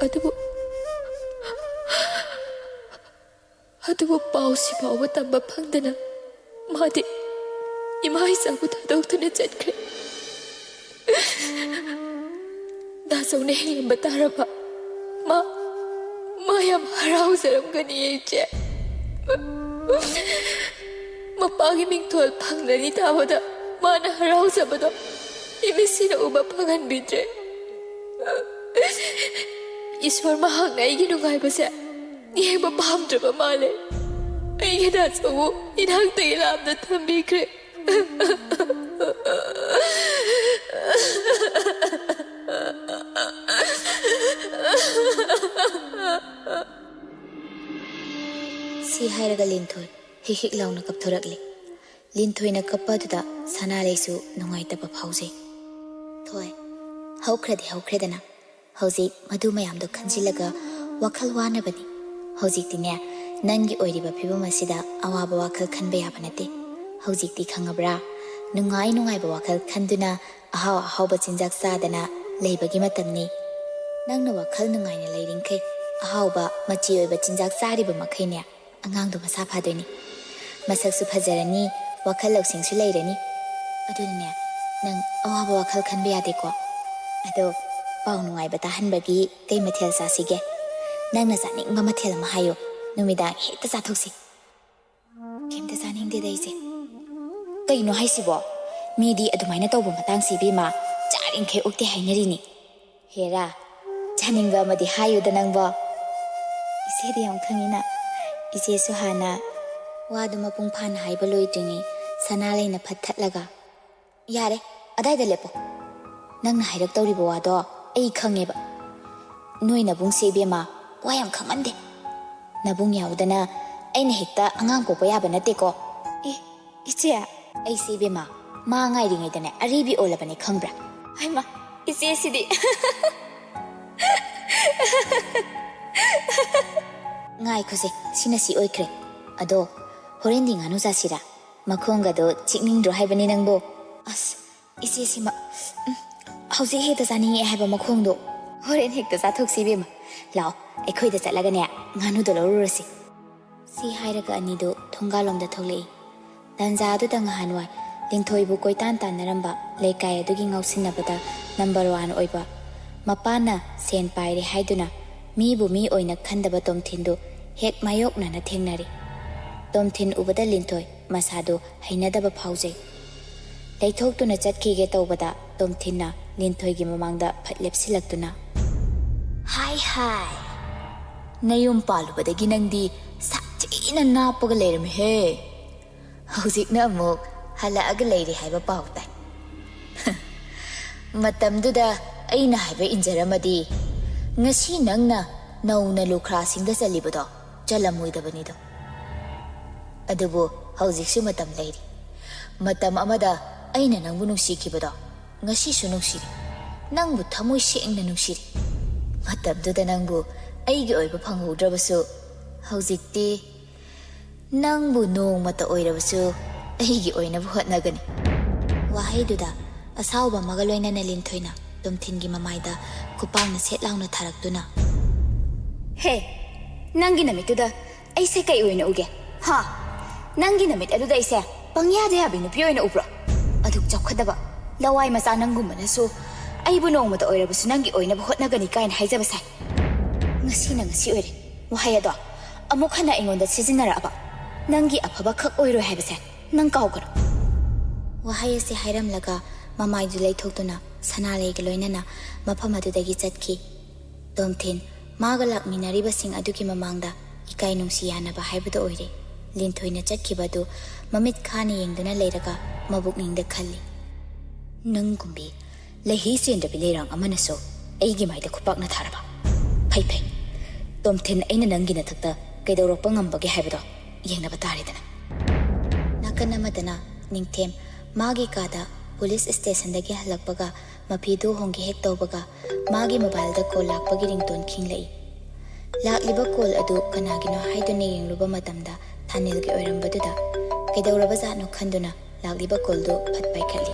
ꯑꯗꯨꯕꯨ, ꯑꯗꯨꯕꯨ ꯄꯥꯎꯁꯤ ꯐꯥꯎꯕ ꯇꯝꯕ ꯐꯪꯗꯅ ꯃꯥꯗꯤ ꯏꯃꯥ ꯏꯆꯥꯕꯨ ꯊꯥꯗꯣꯛꯇꯨꯅ ꯆꯠꯈ꯭ꯔꯦ꯫ ꯗꯥꯆꯧꯅ ꯍꯤꯡꯂꯝꯕ ꯇꯥꯔꯕ ꯃꯥ, ꯃꯥ ꯌꯥꯝ ꯍꯔꯥꯎꯖꯔꯝꯒꯅꯤ, ꯏꯆꯦ꯫ ꯃꯄꯥꯒꯤ ꯃꯤꯡꯊꯣꯜ ꯐꯪꯂꯅꯤ ꯇꯥꯕꯗ ꯃꯥꯅ ꯍꯔꯥꯎꯖꯕꯗꯣ ꯏꯃꯤꯠꯁꯤꯅ ꯎꯕ ꯐꯪꯍꯟꯕꯤꯗ꯭ꯔꯦ꯫ ꯏꯁꯣꯔ ꯃꯍꯥꯛꯅ ꯑꯩꯒꯤ ꯅꯨꯡꯉꯥꯏꯕꯁꯦ ꯌꯦꯡꯕ ꯄꯥꯝꯗ꯭ꯔꯕ ꯃꯥꯜꯂꯦ꯫ ꯑꯩꯒꯤ ꯗꯥꯆꯧꯕꯨ ꯏꯅꯥꯛꯇꯒꯤ ꯂꯥꯞꯅ ꯊꯝꯕꯤꯈ꯭ꯔꯦ꯫" ꯁꯤ ꯍꯥꯏꯔꯒ ꯂꯤꯟꯊꯣꯏ ꯍꯤꯛ ꯍꯤꯛ ꯂꯥꯎꯅ ꯀꯞꯊꯣꯔꯛꯂꯤ꯫ ꯂꯤꯟꯊꯣꯏꯅ ꯀꯞꯄ ꯑꯗꯨꯗ ꯁꯅꯥꯂꯩꯁꯨ ꯅꯨꯡꯉꯥꯏꯇꯕ ꯐꯥꯎꯖꯩ꯫ "ꯊꯣꯏ, ꯍꯧꯈ꯭ꯔꯗꯤ ꯍꯧꯈ꯭ꯔꯦꯗꯅ꯫ ꯍꯧꯖꯤꯛ ꯃꯗꯨ ꯃꯌꯥꯝꯗꯣ ꯈꯟꯖꯤꯜꯂꯒ ꯋꯥꯈꯜ ꯋꯥꯅꯕꯅꯤ꯫ ꯍꯧꯖꯤꯛꯇꯤꯅꯦ, ꯅꯪꯒꯤ ꯑꯣꯏꯔꯤꯕ ꯐꯤꯕꯝ ꯑꯁꯤꯗ ꯑꯋꯥꯕ ꯋꯥꯈꯜ ꯈꯟꯕ ꯌꯥꯕ ꯅꯠꯇꯦ꯫ ꯍꯧꯖꯤꯛꯇꯤ ꯈꯪꯉꯕ꯭ꯔꯥ? ꯅꯨꯡꯉꯥꯏ ꯅꯨꯡꯉꯥꯏꯕ ꯋꯥꯈꯜ ꯈꯟꯗꯨꯅ ꯑꯍꯥꯎ ꯑꯍꯥꯎꯕ ꯆꯤꯟꯖꯥꯛ ꯆꯥꯗꯅ ꯂꯩꯕꯒꯤ ꯃꯇꯝꯅꯤ꯫ ꯅꯪꯅ ꯋꯥꯈꯜ ꯅꯨꯡꯉꯥꯏꯅ ꯂꯩꯔꯤꯡꯈꯩ ꯑꯍꯥꯎꯕ ꯃꯆꯤ ꯑꯣꯏꯕ ꯆꯤꯟꯖꯥꯛ ꯆꯥꯔꯤꯕ ꯃꯈꯩꯅꯦ ꯑꯉꯥꯡꯗꯣ ꯃꯁꯥ ꯐꯗꯣꯏꯅꯤ꯫ ꯃꯁꯛꯁꯨ ꯐꯖꯔꯅꯤ, ꯋꯥꯈꯜ ꯂꯧꯁꯤꯡꯁꯨ ꯂꯩꯔꯅꯤ꯫ ꯑꯗꯨꯅꯅꯦ, ꯅꯪ ꯑꯋꯥꯕ ꯋꯥꯈꯜ ꯈꯟꯕ ꯌꯥꯗꯦꯀꯣ꯫ ꯑꯗꯣ ꯄꯥꯎ ꯅꯨꯡꯉꯥꯏꯕ ꯇꯥꯍꯟꯕꯒꯤ ꯀꯩ ꯃꯊꯦꯜ ꯆꯥꯁꯤꯒꯦ? ꯅꯪꯅ ꯆꯥꯅꯤꯡꯕ ꯃꯊꯦꯜ ꯑꯃ ꯍꯥꯏꯌꯨ, ꯅꯨꯃꯤꯗꯥꯡ ꯍꯦꯛꯇ ꯆꯥꯊꯣꯛꯁꯤ꯫ ꯀꯩꯝꯇ ꯆꯥꯅꯤꯡꯗꯦꯗ ꯑꯩꯁꯦ꯫ ꯀꯩꯅꯣ ꯍꯥꯏꯁꯤꯕꯣ? ꯃꯤꯗꯤ ꯑꯗꯨꯃꯥꯏꯅ ꯇꯧꯕ ꯃꯇꯥꯡꯁꯤ ꯏꯕꯦꯝꯃ ꯆꯥꯔꯤꯡꯈꯩ ꯑꯣꯛꯇꯦ ꯍꯥꯏꯅꯔꯤꯅꯤ꯫ ꯍꯦꯔꯥ, ꯆꯥꯅꯤꯡꯕ ꯑꯃꯗꯤ ꯍꯥꯏꯌꯨꯗ ꯅꯪꯕꯣ꯫ ꯏꯆꯦꯗꯤ ꯌꯥꯝ ꯈꯪꯉꯤꯅ꯫ ꯏꯆꯦꯁꯨ ꯍꯥꯟꯅ ꯋꯥꯗꯨ ꯃꯄꯨꯡ ꯐꯥꯅ ꯍꯥꯏꯕ ꯂꯣꯏꯗ꯭ꯔꯤꯉꯩ ꯁꯅꯥ ꯂꯩꯅ ꯐꯠ ꯊꯠꯂꯒ, "ꯌꯥꯔꯦ, ꯑꯗꯥꯏꯗ ꯂꯦꯞꯄꯣ꯫ ꯅꯪꯅ ꯍꯥꯏꯔꯛꯇꯧꯔꯤꯕ ꯋꯥꯗꯣ ꯑꯩ ꯈꯪꯉꯦꯕ꯫ ꯅꯣꯏ ꯅꯕꯨꯡꯁꯦ ꯏꯕꯦꯝꯃ ꯋꯥ ꯌꯥꯝ ꯈꯪꯃꯟꯗꯦ꯫ ꯅꯕꯨꯡ ꯌꯥꯎꯗꯅ ꯑꯩꯅ ꯍꯦꯛꯇ ꯑꯉꯥꯡ ꯄꯣꯛꯄ ꯌꯥꯕ ꯅꯠꯇꯦꯀꯣ꯫" "ꯑꯦ, ꯏꯆꯦ!" "ꯑꯩꯁꯦ ꯏꯕꯦꯝꯃ ꯃꯥ ꯉꯥꯏꯔꯤꯉꯩꯗꯅꯦ ꯑꯔꯤꯕꯤ ꯑꯣꯜꯂꯕꯅꯦ, ꯈꯪꯕ꯭ꯔꯥ?" "ꯍꯩꯃꯥ, ꯏꯆꯦꯁꯤꯗꯤ!" "ꯉꯥꯏꯈꯣꯁꯦ, ꯁꯤꯅ ꯁꯤ ꯑꯣꯏꯈ꯭ꯔꯦ꯫ ꯑꯗꯣ ꯍꯣꯔꯦꯟꯗꯤ ꯉꯥꯅꯨ ꯆꯥꯁꯤꯔꯥ? ꯃꯈꯣꯡꯒꯗꯣ ꯆꯤꯛꯅꯤꯡꯗ꯭ꯔꯣ ꯍꯥꯏꯕꯅꯤ ꯅꯪꯕꯣ?" "ꯑꯁ, ꯏꯆꯦꯁꯤꯃ, ꯎꯝ, ꯍꯧꯖꯤꯛ ꯍꯦꯛꯇ ꯆꯥꯅꯤꯡꯉꯦ ꯍꯥꯏꯕ ꯃꯈꯣꯡꯗꯣ꯫ ꯍꯣꯔꯦꯟ ꯍꯦꯛꯇ ꯆꯥꯊꯣꯛꯁꯤ ꯏꯕꯦꯝꯃ꯫ ꯂꯥꯛꯑꯣ, ꯑꯩꯈꯣꯏꯗ ꯆꯠꯂꯒꯅꯦ ꯉꯥꯅꯨꯗꯣ ꯂꯧꯔꯨꯔꯁꯤ꯫" ꯁꯤ ꯍꯥꯏꯔꯒ ꯑꯅꯤꯗꯨ ꯊꯣꯡꯒꯥꯜꯂꯣꯝꯗ ꯊꯣꯛꯂꯛꯏ꯫ ꯇꯥꯟꯖꯥꯗꯨꯗ ꯉꯍꯥꯟꯋꯥꯏ ꯂꯤꯟꯊꯣꯏꯕꯨ ꯀꯣꯏꯇꯥꯟ ꯇꯥꯟꯅꯔꯝꯕ ꯂꯩꯀꯥꯏ ꯑꯗꯨꯒꯤ ꯉꯥꯎꯁꯤꯟꯅꯕꯗ ꯅꯝꯕꯔ ꯋꯥꯟ ꯑꯣꯏꯕ, ꯃꯄꯥꯅ ꯁꯦꯟ ꯄꯥꯏꯔꯦ ꯍꯥꯏꯗꯨꯅ ꯃꯤꯕꯨ ꯃꯤ ꯑꯣꯏꯅ ꯈꯟꯗꯕ ꯇꯣꯝꯊꯤꯟꯗꯨ ꯍꯦꯛ ꯃꯥꯌꯣꯛꯅꯅ ꯊꯦꯡꯅꯔꯤ꯫ ꯇꯣꯝꯊꯤꯟ ꯎꯕꯗ ꯂꯤꯟꯊꯣꯏ ꯃꯁꯥꯗꯨ ꯍꯩꯅꯗꯕ ꯐꯥꯎꯖꯩ꯫ ꯂꯩꯊꯣꯛꯇꯨꯅ ꯆꯠꯈꯤꯒꯦ ꯇꯧꯕꯗ ꯇꯣꯝꯊꯤꯟꯅ ꯂꯤꯟꯊꯣꯏꯒꯤ ꯃꯃꯥꯡꯗ ꯐꯠ ꯂꯦꯞꯁꯤꯜꯂꯛꯇꯨꯅ, "ꯍꯥꯏ ꯍꯥꯏ, ꯅꯌꯨꯝ ꯄꯥꯜꯂꯨꯕꯗꯒꯤ ꯅꯪꯗꯤ ꯁꯥꯊꯤꯅ ꯅꯥꯞꯄꯒ ꯂꯩꯔꯝꯃꯤꯍꯦ꯫ ꯍꯧꯖꯤꯛꯅ ꯑꯃꯨꯛ ꯍꯜꯂꯛꯑꯒ ꯂꯩꯔꯦ ꯍꯥꯏꯕ ꯄꯥꯎ ꯇꯥꯏ꯫ ꯃꯇꯝꯗꯨꯗ ꯑꯩꯅ ꯍꯥꯏꯕ ꯏꯟꯖꯔꯝꯃꯗꯤ ꯉꯁꯤ ꯅꯪꯅ ꯅꯧꯅ ꯂꯨꯈ꯭ꯔꯥꯁꯤꯡꯗ ꯆꯜꯂꯤꯕꯗꯣ ꯆꯜꯂꯝꯃꯣꯏꯗꯕꯅꯤꯗꯣ꯫ ꯑꯗꯨꯕꯨ ꯍꯧꯖꯤꯛꯁꯨ ꯃꯇꯝ ꯂꯩꯔꯤ꯫ ꯃꯇꯝ ꯑꯃꯗ ꯑꯩꯅ ꯅꯪꯕꯨ ꯅꯨꯡꯁꯤꯈꯤꯕꯗꯣ ꯉꯁꯤꯁꯨ ꯅꯨꯡꯁꯤꯔꯤ꯫ ꯅꯪꯕꯨ ꯊꯃꯣꯏ ꯁꯦꯡꯅ ꯅꯨꯡꯁꯤꯔꯤ꯫ ꯃꯇꯝꯗꯨꯗ ꯅꯪꯕꯨ ꯑꯩꯒꯤ ꯑꯣꯏꯕ ꯐꯪꯍꯧꯗ꯭ꯔꯕꯁꯨ ꯍꯧꯖꯤꯛꯇꯤ ꯅꯪꯕꯨ ꯅꯣꯡꯃꯇ ꯑꯣꯏꯔꯕꯁꯨ ꯑꯩꯒꯤ ꯑꯣꯏꯅꯕ ꯍꯣꯠꯅꯒꯅꯤ꯫" ꯋꯥꯍꯩꯗꯨꯗ ꯑꯁꯥꯎꯕ ꯑꯃꯒ ꯂꯣꯏꯅꯅ ꯂꯤꯟꯊꯣꯏꯅ ꯇꯣꯝꯊꯤꯟꯒꯤ ꯃꯃꯥꯏꯗ ꯈꯨꯄꯥꯛꯅ ꯁꯦꯠ ꯂꯥꯎꯅ ꯊꯥꯔꯛꯇꯨꯅ, "ꯍꯦ, ꯅꯪꯒꯤ ꯅꯃꯤꯠꯇꯨꯗ ꯑꯩꯁꯦ ꯀꯩ ꯑꯣꯏꯅ ꯎꯒꯦ? ꯍꯥ? ꯅꯪꯒꯤ ꯅꯃꯤꯠ ꯑꯗꯨꯗ ꯑꯩꯁꯦ ꯄꯪꯌꯥꯗ ꯌꯥꯕꯤ ꯅꯨꯄꯤ ꯑꯣꯏꯅ ꯎꯕ꯭ꯔꯣ? ꯑꯗꯨꯛ ꯆꯥꯎꯈꯠꯇꯕ ꯂꯋꯥꯏ ꯃꯆꯥ ꯅꯪꯒꯨꯝꯕꯅꯁꯨ ꯑꯩꯕꯨ ꯅꯣꯡꯃꯇ ꯑꯣꯏꯔꯕꯁꯨ ꯅꯪꯒꯤ ꯑꯣꯏꯅꯕ ꯍꯣꯠꯅꯒꯅꯤ ꯀꯥꯏꯅ ꯍꯥꯏꯖꯕ ꯁꯥꯏ꯫ ꯉꯁꯤꯅ ꯉꯁꯤ ꯑꯣꯏꯔꯦ ꯋꯥꯍꯩ ꯑꯗꯣ ꯑꯃꯨꯛ ꯍꯟꯅ ꯑꯩꯉꯣꯟꯗ ꯁꯤꯖꯤꯟꯅꯔꯛꯑꯕ꯫ ꯅꯪꯒꯤ ꯑꯐꯕ ꯈꯛ ꯑꯣꯏꯔꯣꯏ ꯍꯥꯏꯕꯁꯦ ꯅꯪ ꯀꯥꯎꯒꯅꯨ꯫" ꯋꯥꯍꯩ ꯑꯁꯤ ꯍꯥꯏꯔꯝꯂꯒ ꯃꯃꯥꯏꯗꯨ ꯂꯩꯊꯣꯛꯇꯨꯅ ꯁꯅꯥꯂꯩꯒ ꯂꯣꯏꯅꯅ ꯃꯐꯝ ꯑꯗꯨꯗꯒꯤ ꯆꯠꯈꯤ꯫ ꯇꯣꯝꯊꯤꯟ ꯃꯥꯒ ꯂꯥꯛꯃꯤꯟꯅꯔꯤꯕꯁꯤꯡ ꯑꯗꯨꯒꯤ ꯃꯃꯥꯡꯗ ꯏꯀꯥꯏ ꯅꯨꯡꯁꯤ ꯌꯥꯅꯕ ꯍꯥꯏꯕꯗꯨ ꯑꯣꯏꯔꯦ꯫ ꯂꯤꯟꯊꯣꯏꯅ ꯆꯠꯈꯤꯕ ꯑꯗꯨ ꯃꯃꯤꯠ ꯈꯥꯅ ꯌꯦꯡꯗꯨꯅ ꯂꯩꯔꯒ ꯃꯕꯨꯛꯅꯤꯡꯗ ꯈꯜꯂꯤ, "ꯅꯪꯒꯨꯝꯕꯤ ꯂꯩꯍꯤ ꯆꯦꯟꯗꯕꯤ ꯂꯩꯔꯥꯡ ꯑꯃꯅꯁꯨ ꯑꯩꯒꯤ ꯃꯥꯏꯗ ꯈꯨꯄꯥꯛꯅ ꯊꯥꯔꯕ꯫ ꯐꯩ ꯐꯩ, ꯇꯣꯝꯊꯤꯟ, ꯑꯩꯅ ꯅꯪꯒꯤ ꯅꯊꯛꯇ ꯀꯩꯗꯧꯔꯛꯄ ꯉꯝꯕꯒꯦ ꯍꯥꯏꯕꯗꯣ ꯌꯦꯡꯅꯕ ꯇꯥꯔꯦꯗꯅ꯫" ꯅꯥꯀꯟ ꯑꯃꯗꯅ ꯅꯤꯡꯊꯦꯝ ꯃꯥꯒꯤ ꯀꯥꯗ ꯄꯨꯂꯤꯁ ꯁ꯭ꯇꯦꯁꯟꯗꯒꯤ ꯍꯜꯂꯛꯄꯒ ꯃꯐꯤꯗꯨ ꯍꯣꯡꯒꯦ ꯍꯦꯛ ꯇꯧꯕꯒ ꯃꯥꯒꯤ ꯃꯣꯕꯥꯏꯜꯗ ꯀꯣꯜ ꯂꯥꯛꯄꯒꯤ ꯔꯤꯡꯇꯣꯟ ꯈꯤꯡꯂꯛꯏ꯫ ꯂꯥꯛꯂꯤꯕ ꯀꯣꯜ ꯑꯗꯨ ꯀꯅꯥꯒꯤꯅꯣ ꯍꯥꯏꯗꯨꯅ ꯌꯦꯡꯂꯨꯕ ꯃꯇꯝꯗ ꯊꯥꯅꯤꯜꯒꯤ ꯑꯣꯏꯔꯝꯕꯗꯨꯗ ꯀꯩꯗꯧꯔꯕꯖꯥꯠꯅꯣ ꯈꯟꯗꯨꯅ ꯂꯥꯛꯂꯤꯕ ꯀꯣꯜꯗꯨ ꯐꯠ ꯄꯥꯏꯈꯠꯂꯤ꯫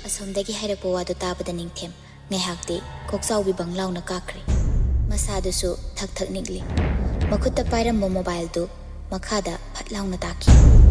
ꯑꯁꯣꯝꯗꯒꯤ ꯍꯥꯏꯔꯛꯄ ꯋꯥꯗꯨ ꯇꯥꯕꯗ ꯅꯤꯡꯊꯦꯝ ꯉꯥꯏꯍꯥꯛꯇꯤ ꯀꯣꯛꯆꯥꯎꯕꯤ ꯕꯪ ꯂꯥꯎꯅ ꯀꯥꯈ꯭ꯔꯦ꯫ ꯃꯁꯥꯗꯨꯁꯨ ꯊꯛ ꯊꯛ ꯅꯤꯛꯂꯤ꯫ ꯃꯈꯨꯠꯇ ꯄꯥꯏꯔꯝꯕ ꯃꯣꯕꯥꯏꯜꯗꯨ ꯃꯈꯥꯗ ꯐꯠ ꯂꯥꯎꯅ ꯇꯥꯈꯤ꯫